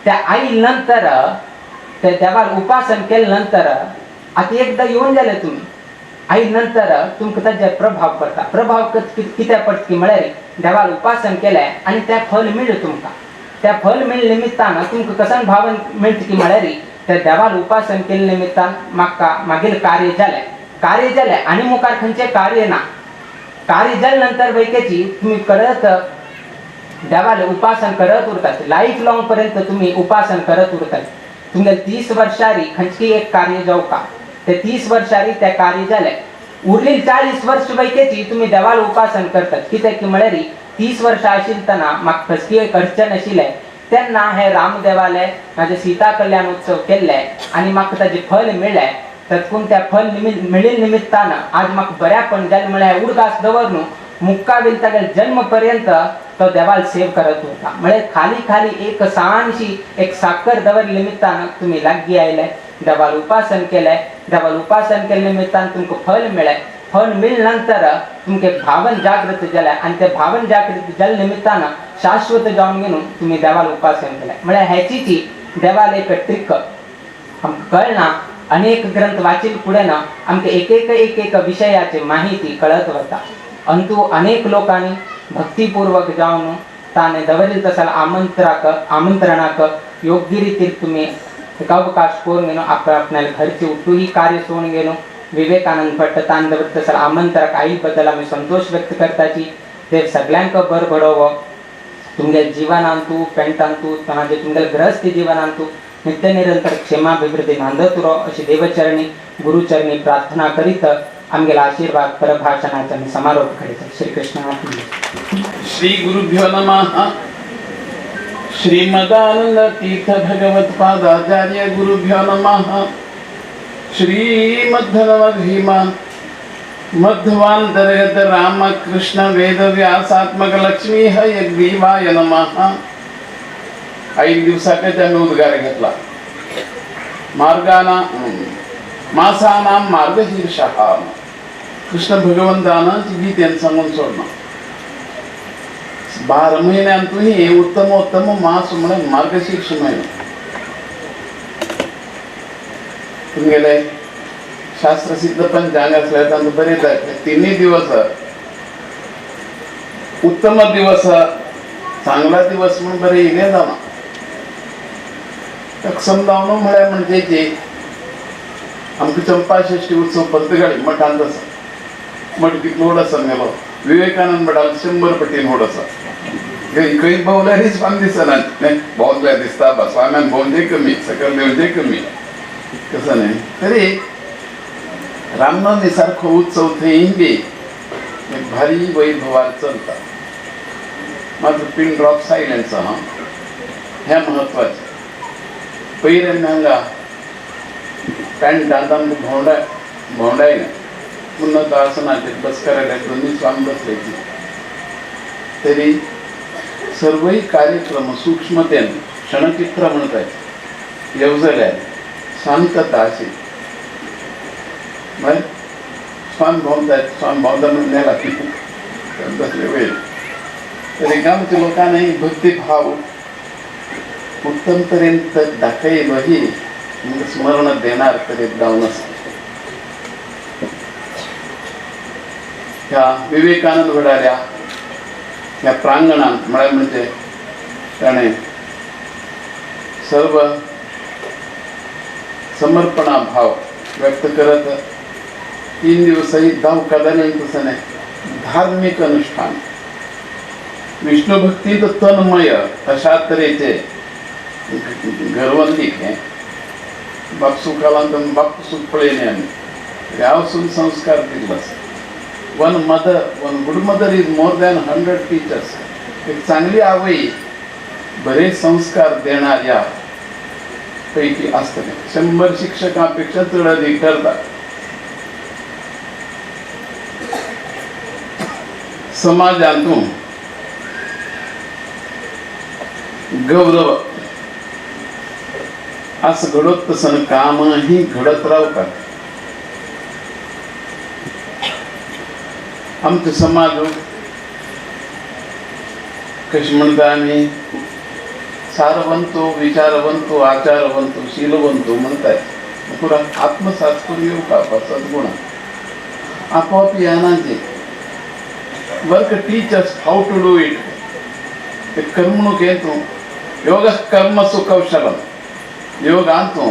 त्या आयल नंतर ते देवाक उपासन केले नंतर आतां एकदां येवन जाले तुमी आयल नंतर तुमकां ताजेर प्रभाव पडटा. प्रभाव कित्याक पडटा की म्हळ्यार देवाक उपासन केलें आनी तें फल मेळ्ळें तुमकां, त्या फल मेळ्ळे निमित्तान तुमकां कसन भावन मेळटा की म्हळ्यार त्या देवाक उपासन केल्ले निमित्तान म्हाका मागीर कार्य जालें. कार्य जालें आनी मुखार खंयचें कार्य ना. कार्य जाले नंतर वैकेची तुम्ही करत देवाले उपासन करत उरतात, लाईफ लॉंग पर्यंत तुम्ही उपासन करत उरतात. तुमगे 30 वर्षारी खंयची एक कार्य जावं का ते 30 वर्षारी ते कार्य जालें, उरलेली 40 वर्ष वैकेची तुम्ही देवाला उपासन करतात. कित्याक की म्हळ्यार 30 वर्षां आशिल्तना म्हाका खंयची एक अडचण आशिल्लें तेन्ना हे रामदेवाले म्हाजे सीता कल्याण उत्सव केल्ले आनी म्हाका ताजें फल मेळ्ळें. तत्कून त्या फल मेळिल्ले निमित्तान आज म्हाका बऱ्यापण जालें. म्हळ्यार उडगास दवर न्हू मुक्कावेल तागेले जन्म पर्यंत तो देवाल सेव करत उरता. म्हळ्यार खाली खाली एक सानशी एक साकर दवर निमित्तान तुमी लागीं आयले, देवाल उपासन केलें, देवाल उपासन केल्ले निमित्तान तुमकां फल मेळ्ळें. फल मेळ्ळे नंतर तुमगे भावन जागृत जालें आनी ते भावन जागृत जाले निमित्तान शाश्वत जावन घेवन तुमी देवाल उपासन केलें. म्हळ्यार हेची देवाल एक ट्रिक आमकां कळना. अनेक ग्रंथ वाचील फुडें ना आमकां एक एक एक एक विशयाची माहिती कळत वता. अंतू अनेक लोकांनी भक्तिपूर्वक जावन ताणें दवरिल तसो आमंत्रणाक योग्य रितीन तुमी एक अवकाश करून घेवन आप आपणाले घरचे उठूही कार्य सोडून घेवन विवेकानंद भट्ट ताण दवरित तसो आमंत्रणाक आई बद्दल आमी संतोष व्यक्त करताची. देव सगळ्यांक बरो घडोवो, तुमगे जीवनांतू पेंटांतू ताजे तुमगे गृहस्थी जीवनांतू नित्य निरंतर क्षेमाभिवृद्धी नांदत उरो अशी देवचरणी गुरुचरणी प्रार्थना करीत आमगेला आशीर्वाद परभाषणाचा मी समारोप करीत. श्रीकृष्ण. श्री गुरुभ्यो नमः. श्रीमदानंद तीर्थ भगवत पादाचार्य गुरुभ्यो नमः. श्रीमध्व भीमा मध्वांतर्गत रामकृष्ण वेद व्यासात्मक लक्ष्मी हयग्रीवाय नमः. ऐन दिवसाकच आम्ही उद्गार घेतला. मार्गाना मासानां मार्गशीर्षः. कृष्ण भगवंतानं गीतेन सांगून सोडणं 12 महिन्यांतूही उत्तम उत्तम मास म्हणून मार्गशीर्ष महिना. तुमगेले शास्त्रसिद्ध पंचांग असले तांकां बरें जाय. तिन्ही दिवस उत्तम दिवस, चांगला दिवस म्हणून बरें इले जावना. ताका समजावन म्हळ्यार म्हणजे जे आमकां चंपाषष्ठी उत्सव पर्तगाळी मठांत आसा. मठ कितलो व्हड आसा मेलो विवेकानंद मठांत 100 पटीन व्हड आसा. खंय भोंवल्यारय स्वामी दिसना. भोंवल्यार दिसता बा स्वाम्यान भोंवचे कमी, सकयल देंवचे कमी, कसं न्ही. तरी रामनवमी सारखो उत्सव थंय बी एक भारी वैभवार चलता. मात्र पिन ड्रॉप सायलेन्स हा हें म्हत्वाचें. पयर आमी हांगा पॅन्टांत आमकां भोंवडायलें. पुन्हा आसनाचेर बसकरायले दोन्ही स्वामी बसले. तरी सर्वही कार्यक्रम सूक्ष्मतेन क्षणचित्र म्हणतात येवजल्यार शांतता अशी. मागीर स्वामी भोंवतात, स्वामी भोंवता म्हणून नेला बसले वयर. तरी गांवच्या लोकांनी भक्तिभाव उत्तम तरेन दाखयलो ही स्मरण देणार तरी जावन आसा. ह्या विवेकानंद वडाल्या ह्या प्रांगणांत म्हळ्यार म्हणजे ताणें सर्व समर्पणा भाव व्यक्त करत 3 दिवसही धावकादाने तसं धार्मिक अनुष्ठान विष्णुभक्तीत तन्मय अशा तरेचे घरवंदीक हें बापसू कालांत बापसूक पळयलें आमी ह्या संस्कार दिल्लो आसा. One mother, one good mother is more than 100 teachers. एक चांगली आवई बरे संस्कार देणाऱ्या पैकी असतले. 100 शिक्षकांपेक्षा चड अधिक ठरतात. समाजांतून गौरव असं घडत तसं कामही घडत रावतात. आमचो समाज कशी म्हणटा आमी सारवंतो विचारवंतो आचारवंतो शीलवंतो म्हणटात. पुरा आत्मसात करून येवपा सद्गुण आपोआप येना. Work teachers how to do it. ते करमणूक येतो योग कर्म सुकौशलम योग आणतो.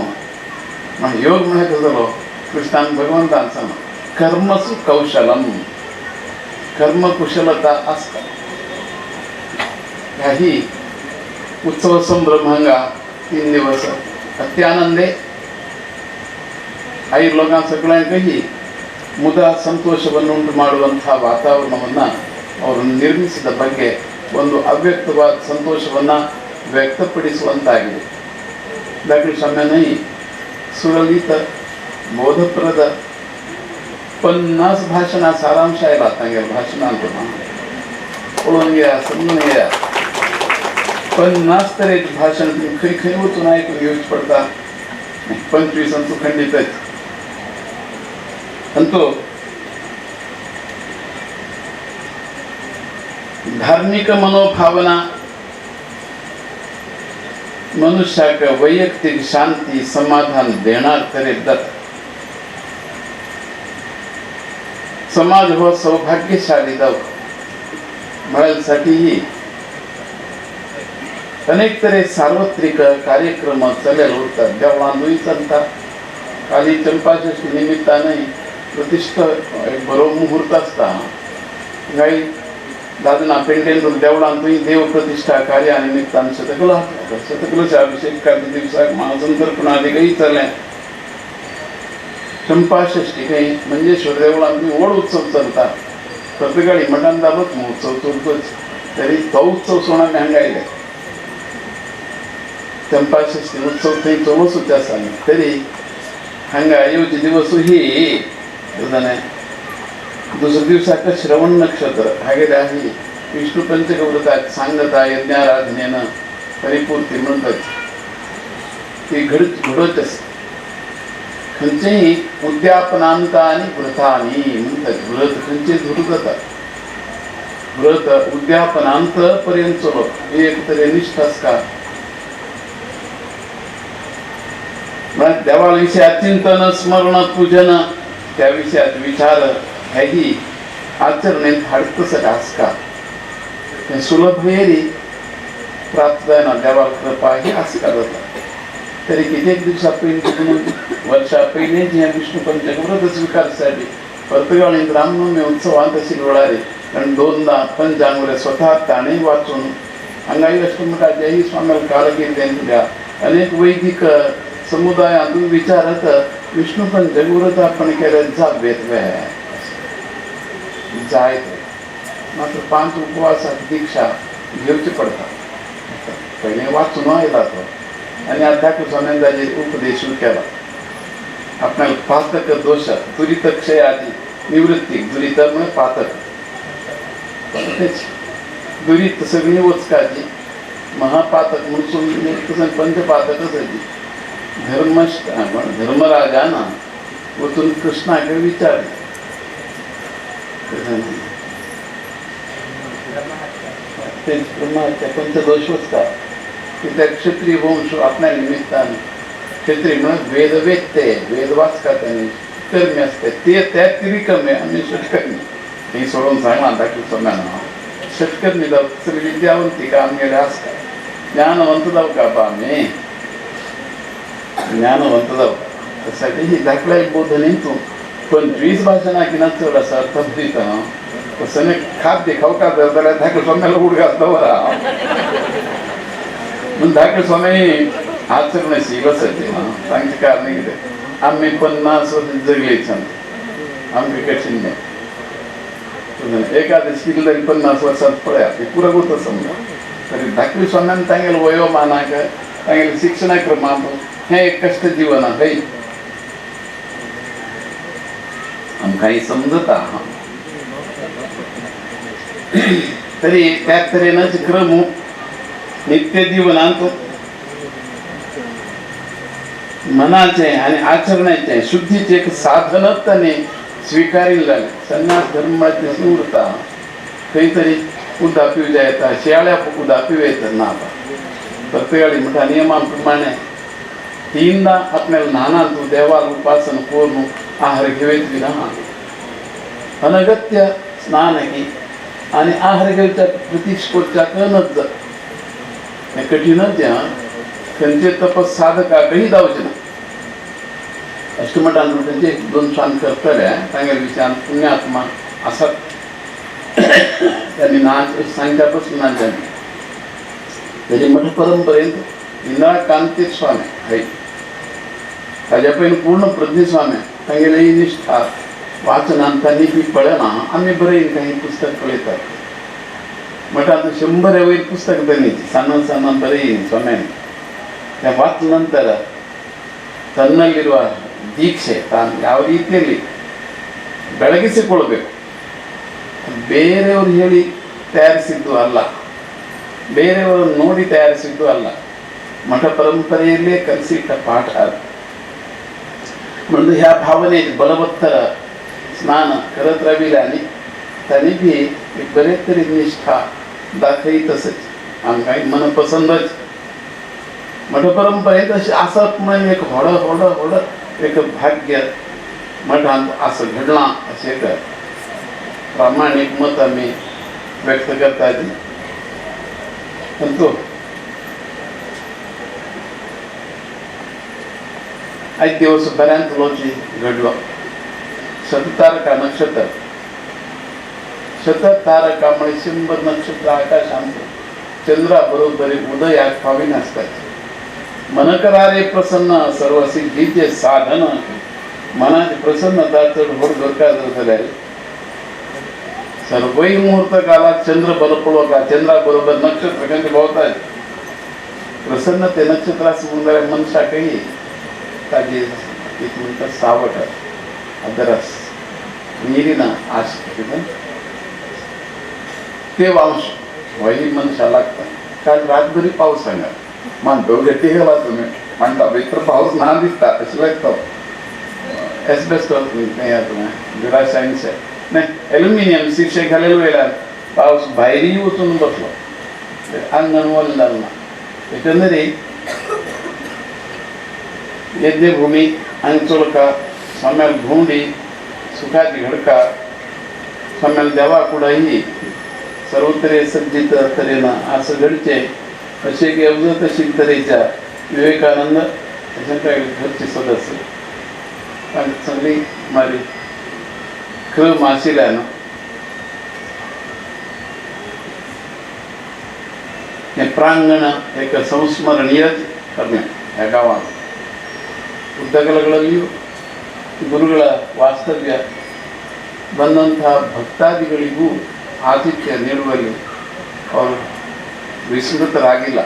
योग म्हळ्यार कसो जालो कृष्णान भगवंतान सांगलो कर्मसु कौशलम कर्मकुशलता आसता. ह्याही उत्सव संभ्रम हांगा 3 दिवस अत्यानंदे ಐದು ಲೋಕ ಸಕಲಂಕಹಿ ಮುದ ಸಂತೋಷವನ್ನುಂಟು ಮಾಡುವಂಥ ವಾತಾವರಣವನ್ನು ಅವರು ನಿರ್ಮಿಸಿದ ಬಗ್ಗೆ ಒಂದು ಅವ್ಯಕ್ತವಾದ ಸಂತೋಷವನ್ನು ವ್ಯಕ್ತಪಡಿಸುವಂತಾಗಿದೆ. ಡಾಕ್ಟರ್ ಸ್ವಾಮ್ಯಾನೈ ಸುಲಲಿತ बोधप्रद 50 भाषणा सारांश आयला तांगेले भाशणांत पळोवन घेया समजून घेया. 50 तरेचे भाशण तुमी खंय खंय वचून आयकून घेवचें पडटा. 25 अंतू खंडीतच अंतू धार्मिक मनोभावना मनुष्याक वैयक्तिक शांती समाधान देणार तरी दत्त समाज हो सौभाग्यशाली जाव म्हळ्यासाठीही अनेक तरे सार्वत्रिक कार्यक्रम चलेल उरतात. देवळांतूय चलता. काली चंपाषष्ठी निमित्तानय प्रतिष्ठा एक बरो मुहूर्त आसता. काही दादना पेंटेन देवळांतूय देव प्रतिष्ठा कार्या निमित्तान शतकला शतकलश अभिषेक कार्य दिवसाक महासंतर्पणादिकय चलें. चंपाषष्ठी खंय मंजेश्वर देवळांतूय व्हड उत्सव चलता. पर्तगाळी मठान जालोच महोत्सव चलतोच तरी तो उत्सव सोणाक हांगा आयले. चंपाषष्ठी उत्सव थंय चलोच आसा तरी हांगा येवचे दिवसूय जाणें दुसऱ्या दिवसाक श्रवण नक्षत्र हागेले आहे विष्णू पंचकव्रतात सांगता यज्ञाराधनेन परिपूर्ती म्हणतात ती घडत आसा. खंयचेय उद्यापनांतानी व्रतानी म्हणतात. व्रत खंयचे धरू जाता व्रत उद्यापनांत पर्यंत चलप एक तरे निष्ठा आसता. म्हळ्यार देवा विशयात चिंतन स्मरण पूजन त्या विशयात विचार हेही आचरणेंत हाडतसक आसता. हें सुलभ येरी प्राप्त जायना देवा कृपा ही आसका जाता. तरी कित्येक दिवसा पयलीं वर्षा पयलींच हें विष्णू पंचकव्रत स्विकारसाठी पर्तगाळींत रामनवमी उत्सवांत आशिल्ले वेळार कारण 2दा पंचांगुले स्वतः ताणें वाचून हांगाय अष्टमठाचेय स्वामी कालकीर्तेंतल्या अनेक वैदिक समुदायांत विचारत विष्णू पंचकव्रत आपण केलें जावेत वे जायत मात्र 5 उपवासाक दीक्षा घेवची पडटा. पयलीं वाचून आयला तो आनी आतां स्वाम्यान ताजेर उपदेशूय केला. आपणाक पातक दोश दुरित क्षय आदी निवृत्ती दुरित म्हळ्यार पातक तेच दुरीत सगळीं वचकाची महापातक म्हणून पंचपातकच आजी. धर्मराजान वचून कृष्णाक विचारलें तेच ब्रह्महत्या पंचदोष वचका कित्याक क्षत्रिय वंश आपल्या निमित्तान क्षत्रिय म्हणून वेदवेत्ते वेद वाचका तांणी कर्मी आसते ते त्या त्रिकर्मी आमी षटकर्मी हें सोडून सांगलां दाखय स्वाम्यान षटकर्मी जावं सगळी विद्यावंती का आमगेले आसता ज्ञानवंत जावं का बा आमी ज्ञानवंत जावं त्यासाठी ही दाखल्या बोधने तूं 25 भाशणां किना चड आसा अर्थभरीत तसं खाद्य खावका जाल्यार धाकल्या स्वाम्याला उडगास दवरा म्हणून धाकले स्वामी आचरणशील आसात. सांगचें कारण कितें आमी 50 वर्सां जगली सांगता आमकां कठीण न्हय. एकादशी कितले तरी 50 वर्सांत पळयात ती पुरो वता समजा तरी धाकली स्वाम्यान तांगेले वयोमानाक तांगेले शिक्षणाक्रमांत हें एक कश्ट जीवन हय आमकांय समजता. तरी त्या तरेनच क्रम नित्य जीवनांत मनाचे आणि आचरणाचे शुद्धीचे एक साधनच ताणें स्विकारिल्लें जालें. संन्यास धर्माचे उरता खंय तरी उदक पिवजा येता शियाळ्याक उदक पिवं येता ना पर्तगाळी म्हणटा नियमा प्रमाणे 3दा आपल्याला न्हाणांत देवाल उपासन करून आहार घेवयत बी ना अनगत्य स्नान की आनी आहार घेवच्या प्रतिश करच्याक नज हें कठीणच हें खंयचे तपस साधकाकय जावचें ना. अष्टमठान तांचे दोन स्वामी करतले तांगेले विचार पुण्यात्मा आसात त्यांनी नाच सांगच्या पासून नाचांनी त्याचे मठ परंपरेंत इंदिराकांती स्वामी हय ताज्या पयलीं पूर्ण प्रज्ञ स्वामी तांगेली निष्ठा वाचनान तांणी बी पळयना आमी बरयन काही पुस्तक पळयतात मठांत 100 वयर पुस्तक बरयली सान्न सान्न बरयन स्वाम्यानी त्या ವಾಚ ನಂತರ ತನ್ನಲ್ಲಿರುವ ದೀಕ್ಷೆ ತಾನು ಯಾವ ರೀತಿಯಲ್ಲಿ ಬೆಳಗಿಸಿಕೊಳ್ಬೇಕು, ಬೇರೆಯವರು ಹೇಳಿ ತಯಾರಿಸಿದ್ದು ಅಲ್ಲ, ಬೇರೆಯವರು ನೋಡಿ ತಯಾರಿಸಿದ್ದು ಅಲ್ಲ, ಮಠ ಪರಂಪರೆಯಲ್ಲೇ ಕಲಿಸಿಟ್ಟ ಪಾಠ ಅದು. म्हणजे ह्या भावनेत बलवत्तर स्नान करत राविल्याने त्यांनी बी एक बरेच तरी निष्ठा दाखयत तसंच आमकां मनपसंदच मठ परंपरेत अशें आसप म्हणून एक व्हड व्हड व्हड एक भाग्य मठांत असं घडलां अशें एक प्रामाणीक मत आमी व्यक्त करतात. परंतु आयज दिवस बऱ्यांत लोची घडलो. शततारका नक्षत्र, शततारका म्हणजे 100 नक्षत्र आकाशांत चंद्रा बरोबर उदयाक पाविनासतात. मनकरारे प्रसन्न सर्व सिद्धीचे साधन, मनाची प्रसन्नता चड व्हड दरकार जाल्यार सर्वय मुहूर्त कालात चंद्र बल पळोवका, चंद्रा बरोबर नक्षत्र खंय भोंवतात. प्रसन्न ते नक्षत्र आसून जाल्यार मनशाकय ताजी एक म्हणटा सावट अदरस नीरिना आश कितें ते वांश होय मनशा लागता. काल रातभरी पावस हांगा मानतो गट्टी गेला तुमी म्हणटा भितर पावस ना दिसता अशें लागता. एस्बेस्टॉस तुवें ड्युरासायन्स नाही ॲल्युमिनियम शिरशे घालेले वयल्यान पावस भायरय वचून बसलो, आंगण वल्ल जालें ना. एकंदरीत यज्ञभूमी अंगचोलका स्वाम्याल भोंवडी सुखाची घडका स्वाम्याल देवा कुडाही सर्वतरे सज्जित तरेन असं घडचे असे एक येवजत अशी तरेच्या विवेकानंद अशा घरचे सदस्य तांकां चांगली मारी क्रम आशिल्ल्यान हें प्रांगण एक संस्मरणीय करणे ह्या गांवांत. ಉದ್ದಗಲಗಳಲ್ಲಿಯೂ ಗುರುಗಳ ವಾಸ್ತವ್ಯ ಬಂದಂತಹ ಭಕ್ತಾದಿಗಳಿಗೂ ಆತಿಥ್ಯ ನೀಡುವಲ್ಲಿ ಅವರು ವಿಸ್ಮೃತರಾಗಿಲ್ಲ.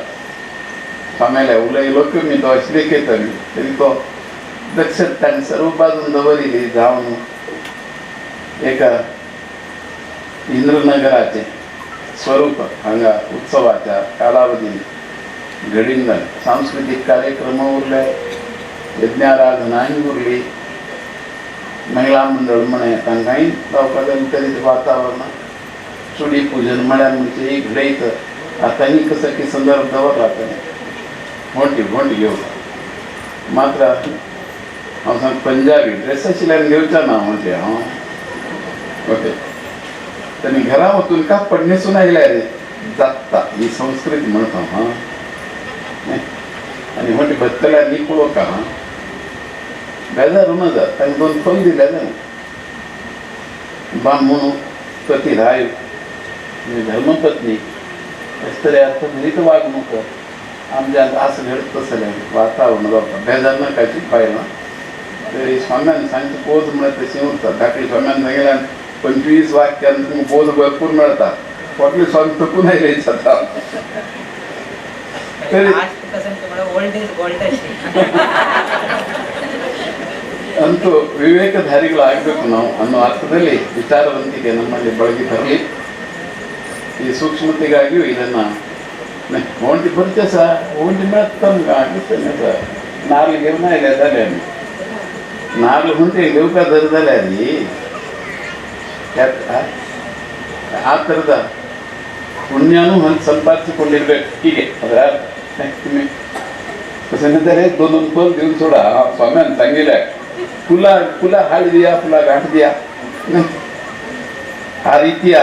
ಆಮೇಲೆ उलयलो मी तो अशें देखयताली तरी तो दक्षता ताणें सर्व बाजून दवरिल्ली जावन एका इंद्रनगराचें स्वरूप हांगा उत्सवाच्या कालावधीन घडीन जालें. सांस्कृतीक कार्यक्रम उरले, यज्ञाराधनाय उरली, महिला मंडळ म्हणे तांकांय जावपाक तरेचें वातावरण चुडी पूजन म्हळ्यार म्हणजे घडयत आतांय कसो की संदर्भ दवरला ताणें व्हंटी व्हंटी घेवपाक. मात्र हांव सांग पंजाबी ड्रेस आशिल्ल्यान घेवचा ना म्हणजे हांव ओके तांणी घरा वचून कापड न्हेसून आयल्यार जाता ही संस्कृती म्हणटा हां. आनी व्हंटी भरतल्यार न्ही पळोवका हां बेजार जात तांकां दोन फल दिले जाणा बामूण पती राय धर्मपत्नी अशें तरे अर्थभरीत वागणूक आमच्या असं घडत तसलें वातावरण जावपा बेजार नाकाची बायलां तरी स्वाम्यान सांगचें पोज म्हळ्यार तशें उरता. धाकली स्वाम्यान सांगिल्ल्यान 25 वाक्यान तुमकां पोज भरपूर मेळटा. पोटले स्वामी थकून आयले जाता. ಅಂತೂ ವಿವೇಕಧಾರಿಗಳಾಗಬೇಕು ನಾವು ಅನ್ನೋ ಅರ್ಥದಲ್ಲಿ ವಿಚಾರವಂತಿಕೆ ನಮ್ಮಲ್ಲಿ ಬಳಗಿ ಬರಲಿ. ಈ ಸೂಕ್ಷ್ಮತೆಗಾಗಿಯೂ ಇದನ್ನು ಓಂಟಿ ಬರುತ್ತೆ ಸರ್, ಓಂಟಿ ತಮ್ಗೆ ಆಗುತ್ತೆ ಸರ್. नारळ घेऊन आयले जाले आमी नारळ हुंटे घेवका धर जाल्यार ಆ ಥರದ ಪುಣ್ಯನೂ ಸಂಪಾದಿಸಿಕೊಂಡಿರ್ಬೇಕು. ಹೀಗೆ ಅದರ ಅರ್ಥ दोन फल देऊन सोडा. स्वाम्यान सांगितलं फुला फुला हाडदिया फुला गाठदिया. ಆ ರೀತಿಯ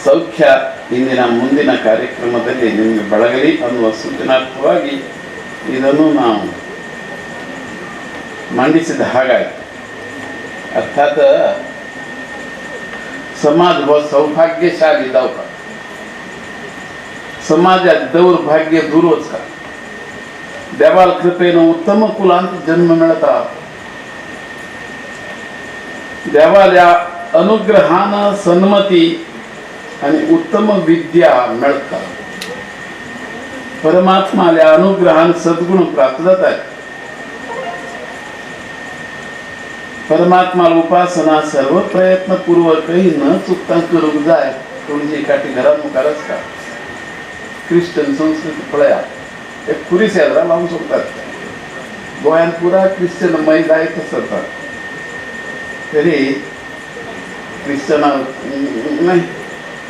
ಸೌಖ್ಯ ಇಂದಿನ ಮುಂದಿನ ಕಾರ್ಯಕ್ರಮದಲ್ಲಿ ನಿಮಗೆ ಬೆಳಗಲಿ ಅನ್ನುವ ಸೂಚನಾರ್ಥವಾಗಿ ಇದನ್ನು ನಾವು ಮಂಡಿಸಿದ ಹಾಗಾಯಿತು. ಅರ್ಥಾತ್ समाज हो सौभाग्यशाली जावका, समाजात दौर्भाग्य दूर वचका, देवाल कृपेन उत्तम कुलांत जन्म मेळता, देवाल्या अनुग्रहान सन्मती आणि उत्तम विद्या मेळता, परमात्माल्या अनुग्रहान सद्गुण प्राप्त जातात, परमात्मा उपासना सर्व प्रयत्नपूर्वकही न चुकता करूंक जाय. तुळशी काठी घरात मुखार आसता. क्रिश्चन संस्कृती पळया, एक खुरीस येद्रा लावून सोडतात. गोंयांत पुरा क्रिश्चनमय जायत आसता, तरी क्रिश्चना न्हय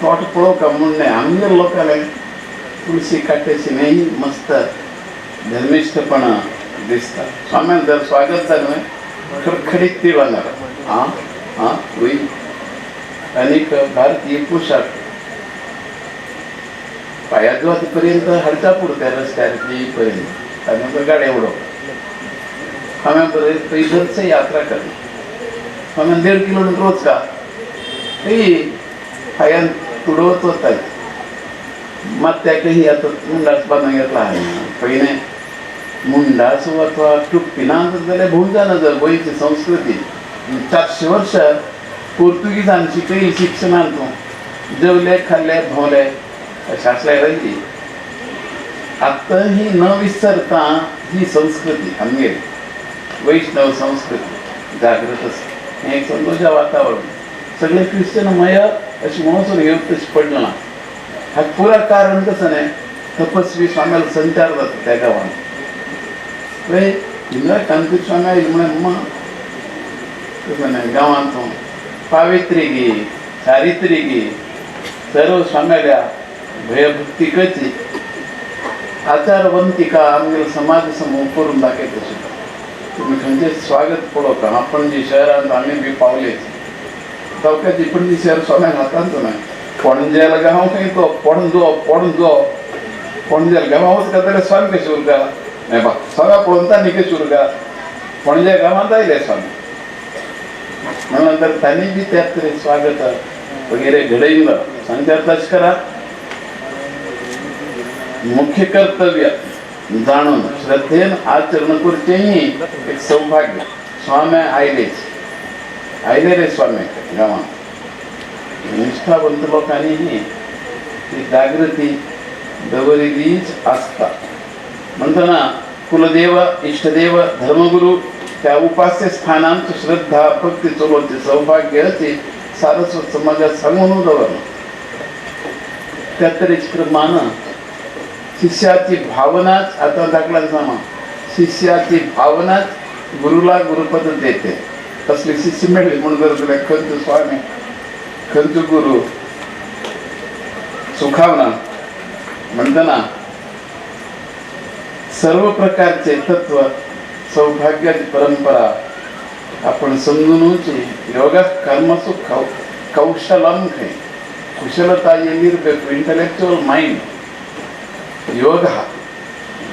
थोट पळोवका म्हूण न्हय, आमगे लोकांले तुळशी काट्याची न्हय मस्त धर्मिश्ठपणा दिसता. स्वाम्यान जर स्वागत जालें न्हय खडखडीत ती वांगडा आं आं वय आनीक भारतीय पोशाख पांयाचो पर्यंत हाडच्या पुरत्या रस्त्यार पर्यंत आनी गाडये उडोवप. हांवें बरें पैदलच यात्रा करली. हांवें 1.5 किलोमीटर वचका ती पांयान तुडवत वताय. मात त्याकही आतां मुंडास बांदून घेतला. पयलें मुंडास अथवा टुप्पी ना जाल्यार भोव जाणा जर गोंयची संस्कृती 400 वर्सां पोर्तुगीजान शिकयली शिक्षणान तूं जेवले खाल्ले भोंवले अशें आसल्यार रायली. आतां ही न विसरता ही संस्कृती आमगेली वैष्णव संस्कृती जागृत आसा. हें एक संतोशा वातावरण सगळें क्रिश्चनमय अशें म्हणून घेवन तशें पडलें ना. हाका पुरा कारण कसं न्हय, तपस्वी स्वाम्याला संचार जाता त्या गांवांत. पळय इंदिरा कांती स्वामी आयली म्हळें मम्मा कसं न्हय गांवांत पावित्रिकी चारित्रिकी सर्व स्वाम्याल्या भयभक्तिकची आचारवंतिका आमगेलो समाज समूह करून दाखयता सुद्दां. तुमी खंयचें स्वागत पळोवका. पणजी शहरांत आमी बी पावलेच चौक्याची पणजी शहर स्वाम्याक हातांत न्हय. पणजेल गांव खंय तो पणजो पणजो पणजेल गांवां वचका जाल्यार स्वामी कशें उरता न्हय बा, स्वाम्या पळोवन तांणी कशें उरता. पणजे गांवांत आयले स्वामी म्हणून नंतर तांणी बी त्या तरेन स्वागत वगैरे घडयलं. सांगतात तशें करा. मुख्य कर्तव्य जाणून श्रद्धेन आचरण करचेंही एक सौभाग्य. स्वाम्या आयलेच आयले रे स्वामी गांवांत. निष्ठावंत लोकांनीही ती जागृती दवरिल्लीच आसता. म्हणटना कुलदेव इष्टदेव धर्मगुरू त्या उपास्य स्थानांत श्रद्धा भक्ती चलोवचे सौभाग्य सारस्वत समाजात सांगून दवरलं. त्या तरेच क्रमान शिष्याची भावनाच आता दाखला सांगा, शिष्याची भावनाच गुरुला गुरुपद देते. तसली शिष्य मेळ्ळी म्हणून जर तुला खंयचो स्वामी खंयचो गुरु सुखावना. म्हणताना सर्व प्रकारचे तत्व सौभाग्याची परंपरा आपण समजूनच योग कर्मसु कौशलम खंय कुशलता ಎಲ್ಲಿರಬೇಕು, ಇಂಟಲೆಕ್ಚುವಲ್ ಮೈಂಡ್ ಯೋಗ.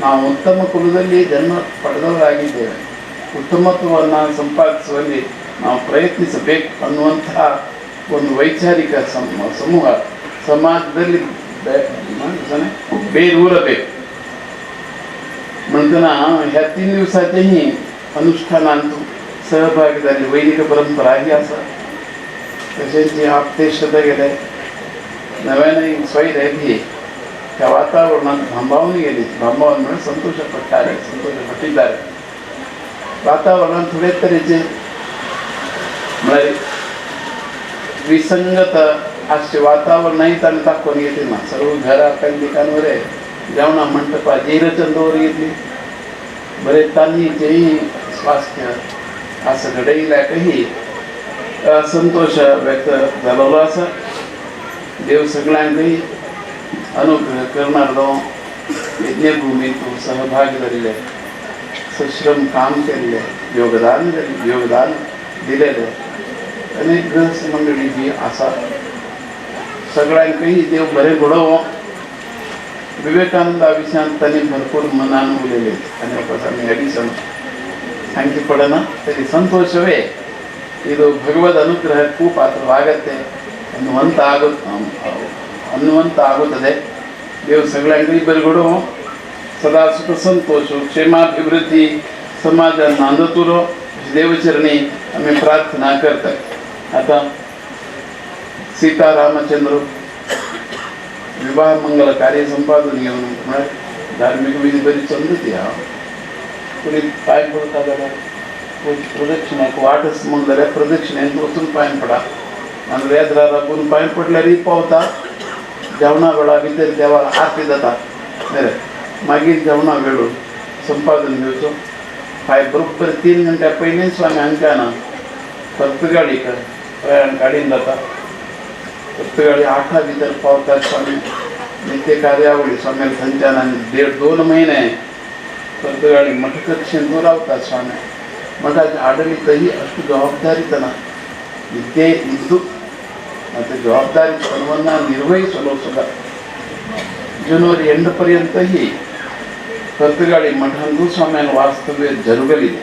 ನಾವು ಉತ್ತಮ ಕುಲದಲ್ಲಿ ಜನ್ಮ ಪಡೆದವರಾಗಿದ್ದೇವೆ, ಉತ್ತಮತ್ವವನ್ನು ಸಂಪಾದಿಸುವಲ್ಲಿ ನಾವು ಪ್ರಯತ್ನಿಸಬೇಕು ಅನ್ನುವಂತಹ ಒಂದು ವೈಚಾರಿಕ ಸಮೂಹ ಸಮಾಜದಲ್ಲಿ ಬೇರೂರಬೇಕು. म्हणताना ह्या 3 दिवसाच्याही अनुष्ठानांत सहभागी झाली वैदिक परंपरा ही आसा. तशेंच जे आपतेश्रद्धा गेले नव्याने स्वैर त्या वातावरणात भांबावून गेली. भांबावून म्हणजे संतोष पट्टारे संतोष पट्टीदार वातावरणात थोडे तरेचे म्हळ्यार विसंगत असे वातावरणही ताणें दाखोवन घेतली ना. सर्व घरा पेंडिकांवर जेवणा मंटपा जेरचंदवर घेतली बरे तांचेही स्वास्थ्य असं घडयल्याकही संतोष व्यक्त जालेलो आसा. देव सगळ्यांकही अनुग्रह करणार तो यज्ञभूमीत सहभागी जाल्ले सश्रम काम केल्ले योगदान योगदान दिलेले अनेक गृहस्थ मंडळी जी आसा सगळ्यांकही देव बरे घडोवं. विवेकानंदा विषयांत तांणी भरपूर मनान उलयले आनी ऑफकोर्स आमी एडिशन सांगची पडना तरी ಸಂತೋಷವೇ ಇದು ಭಗವದ್ ಅನುಗ್ರಹಕ್ಕೂ ಪಾತ್ರವಾಗತ್ತೆ ಅನ್ನುವಂತ ಆಗುತ್ತದೆ. ದೇವ್ ಸಗಳ್ಯಾಂಗ ಇಬ್ಬರುಗಳು ಸದಾ ಸುಖ ಸಂತೋಷ ಕ್ಷೇಮಾಭಿವೃದ್ಧಿ समाज नांदतुरो देवचरणी आम्ही प्रार्थना करतात. आता सीता रामचंद्र विवाह मंगल कार्य संपादन घेवन म्हळ्यार धार्मिक विधी बरी चंदती हा. कोणी पांय पडता जाल्यार प्रदक्षिणेक वाटच म्हण जाल्यार प्रदक्षिणेन वचून पांय पडा आनी वेद्रा राबून पांय पडल्यारय पावता. जेवणा वेळा भितर देवाक आरती जाता बरें, मागीर जेवणा वेळू संपादन घेवचो. फाय बरोबर 3 घंट्या पयलीं स्वामी हांगच्यान ना पर्तगाळी प्रयाण काडीन जाता. पर्तगाळी 8 भितर पावतात स्वामी. नित्य कार्यावळी स्वामी थंयच्यान आनी 1.5-2 महिने पर्तगाळी मठकक्षेंत रावतात स्वामी. मठाच्या आडळीतही अಷ್ಟು ಜವಾಬ್ದಾರಿತನ ಇದ್ದೇ ಇದ್ದು ಮತ್ತು ಜವಾಬ್ದಾರಿತನವನ್ನು ನಿರ್ವಹಿಸಲು ಸುದ ಜನವರಿ ಎಂಡ್ पर्यंतही पर्तगाळी मठांतू स्वाम्यान वास्तव्य जरुगलिದೆ.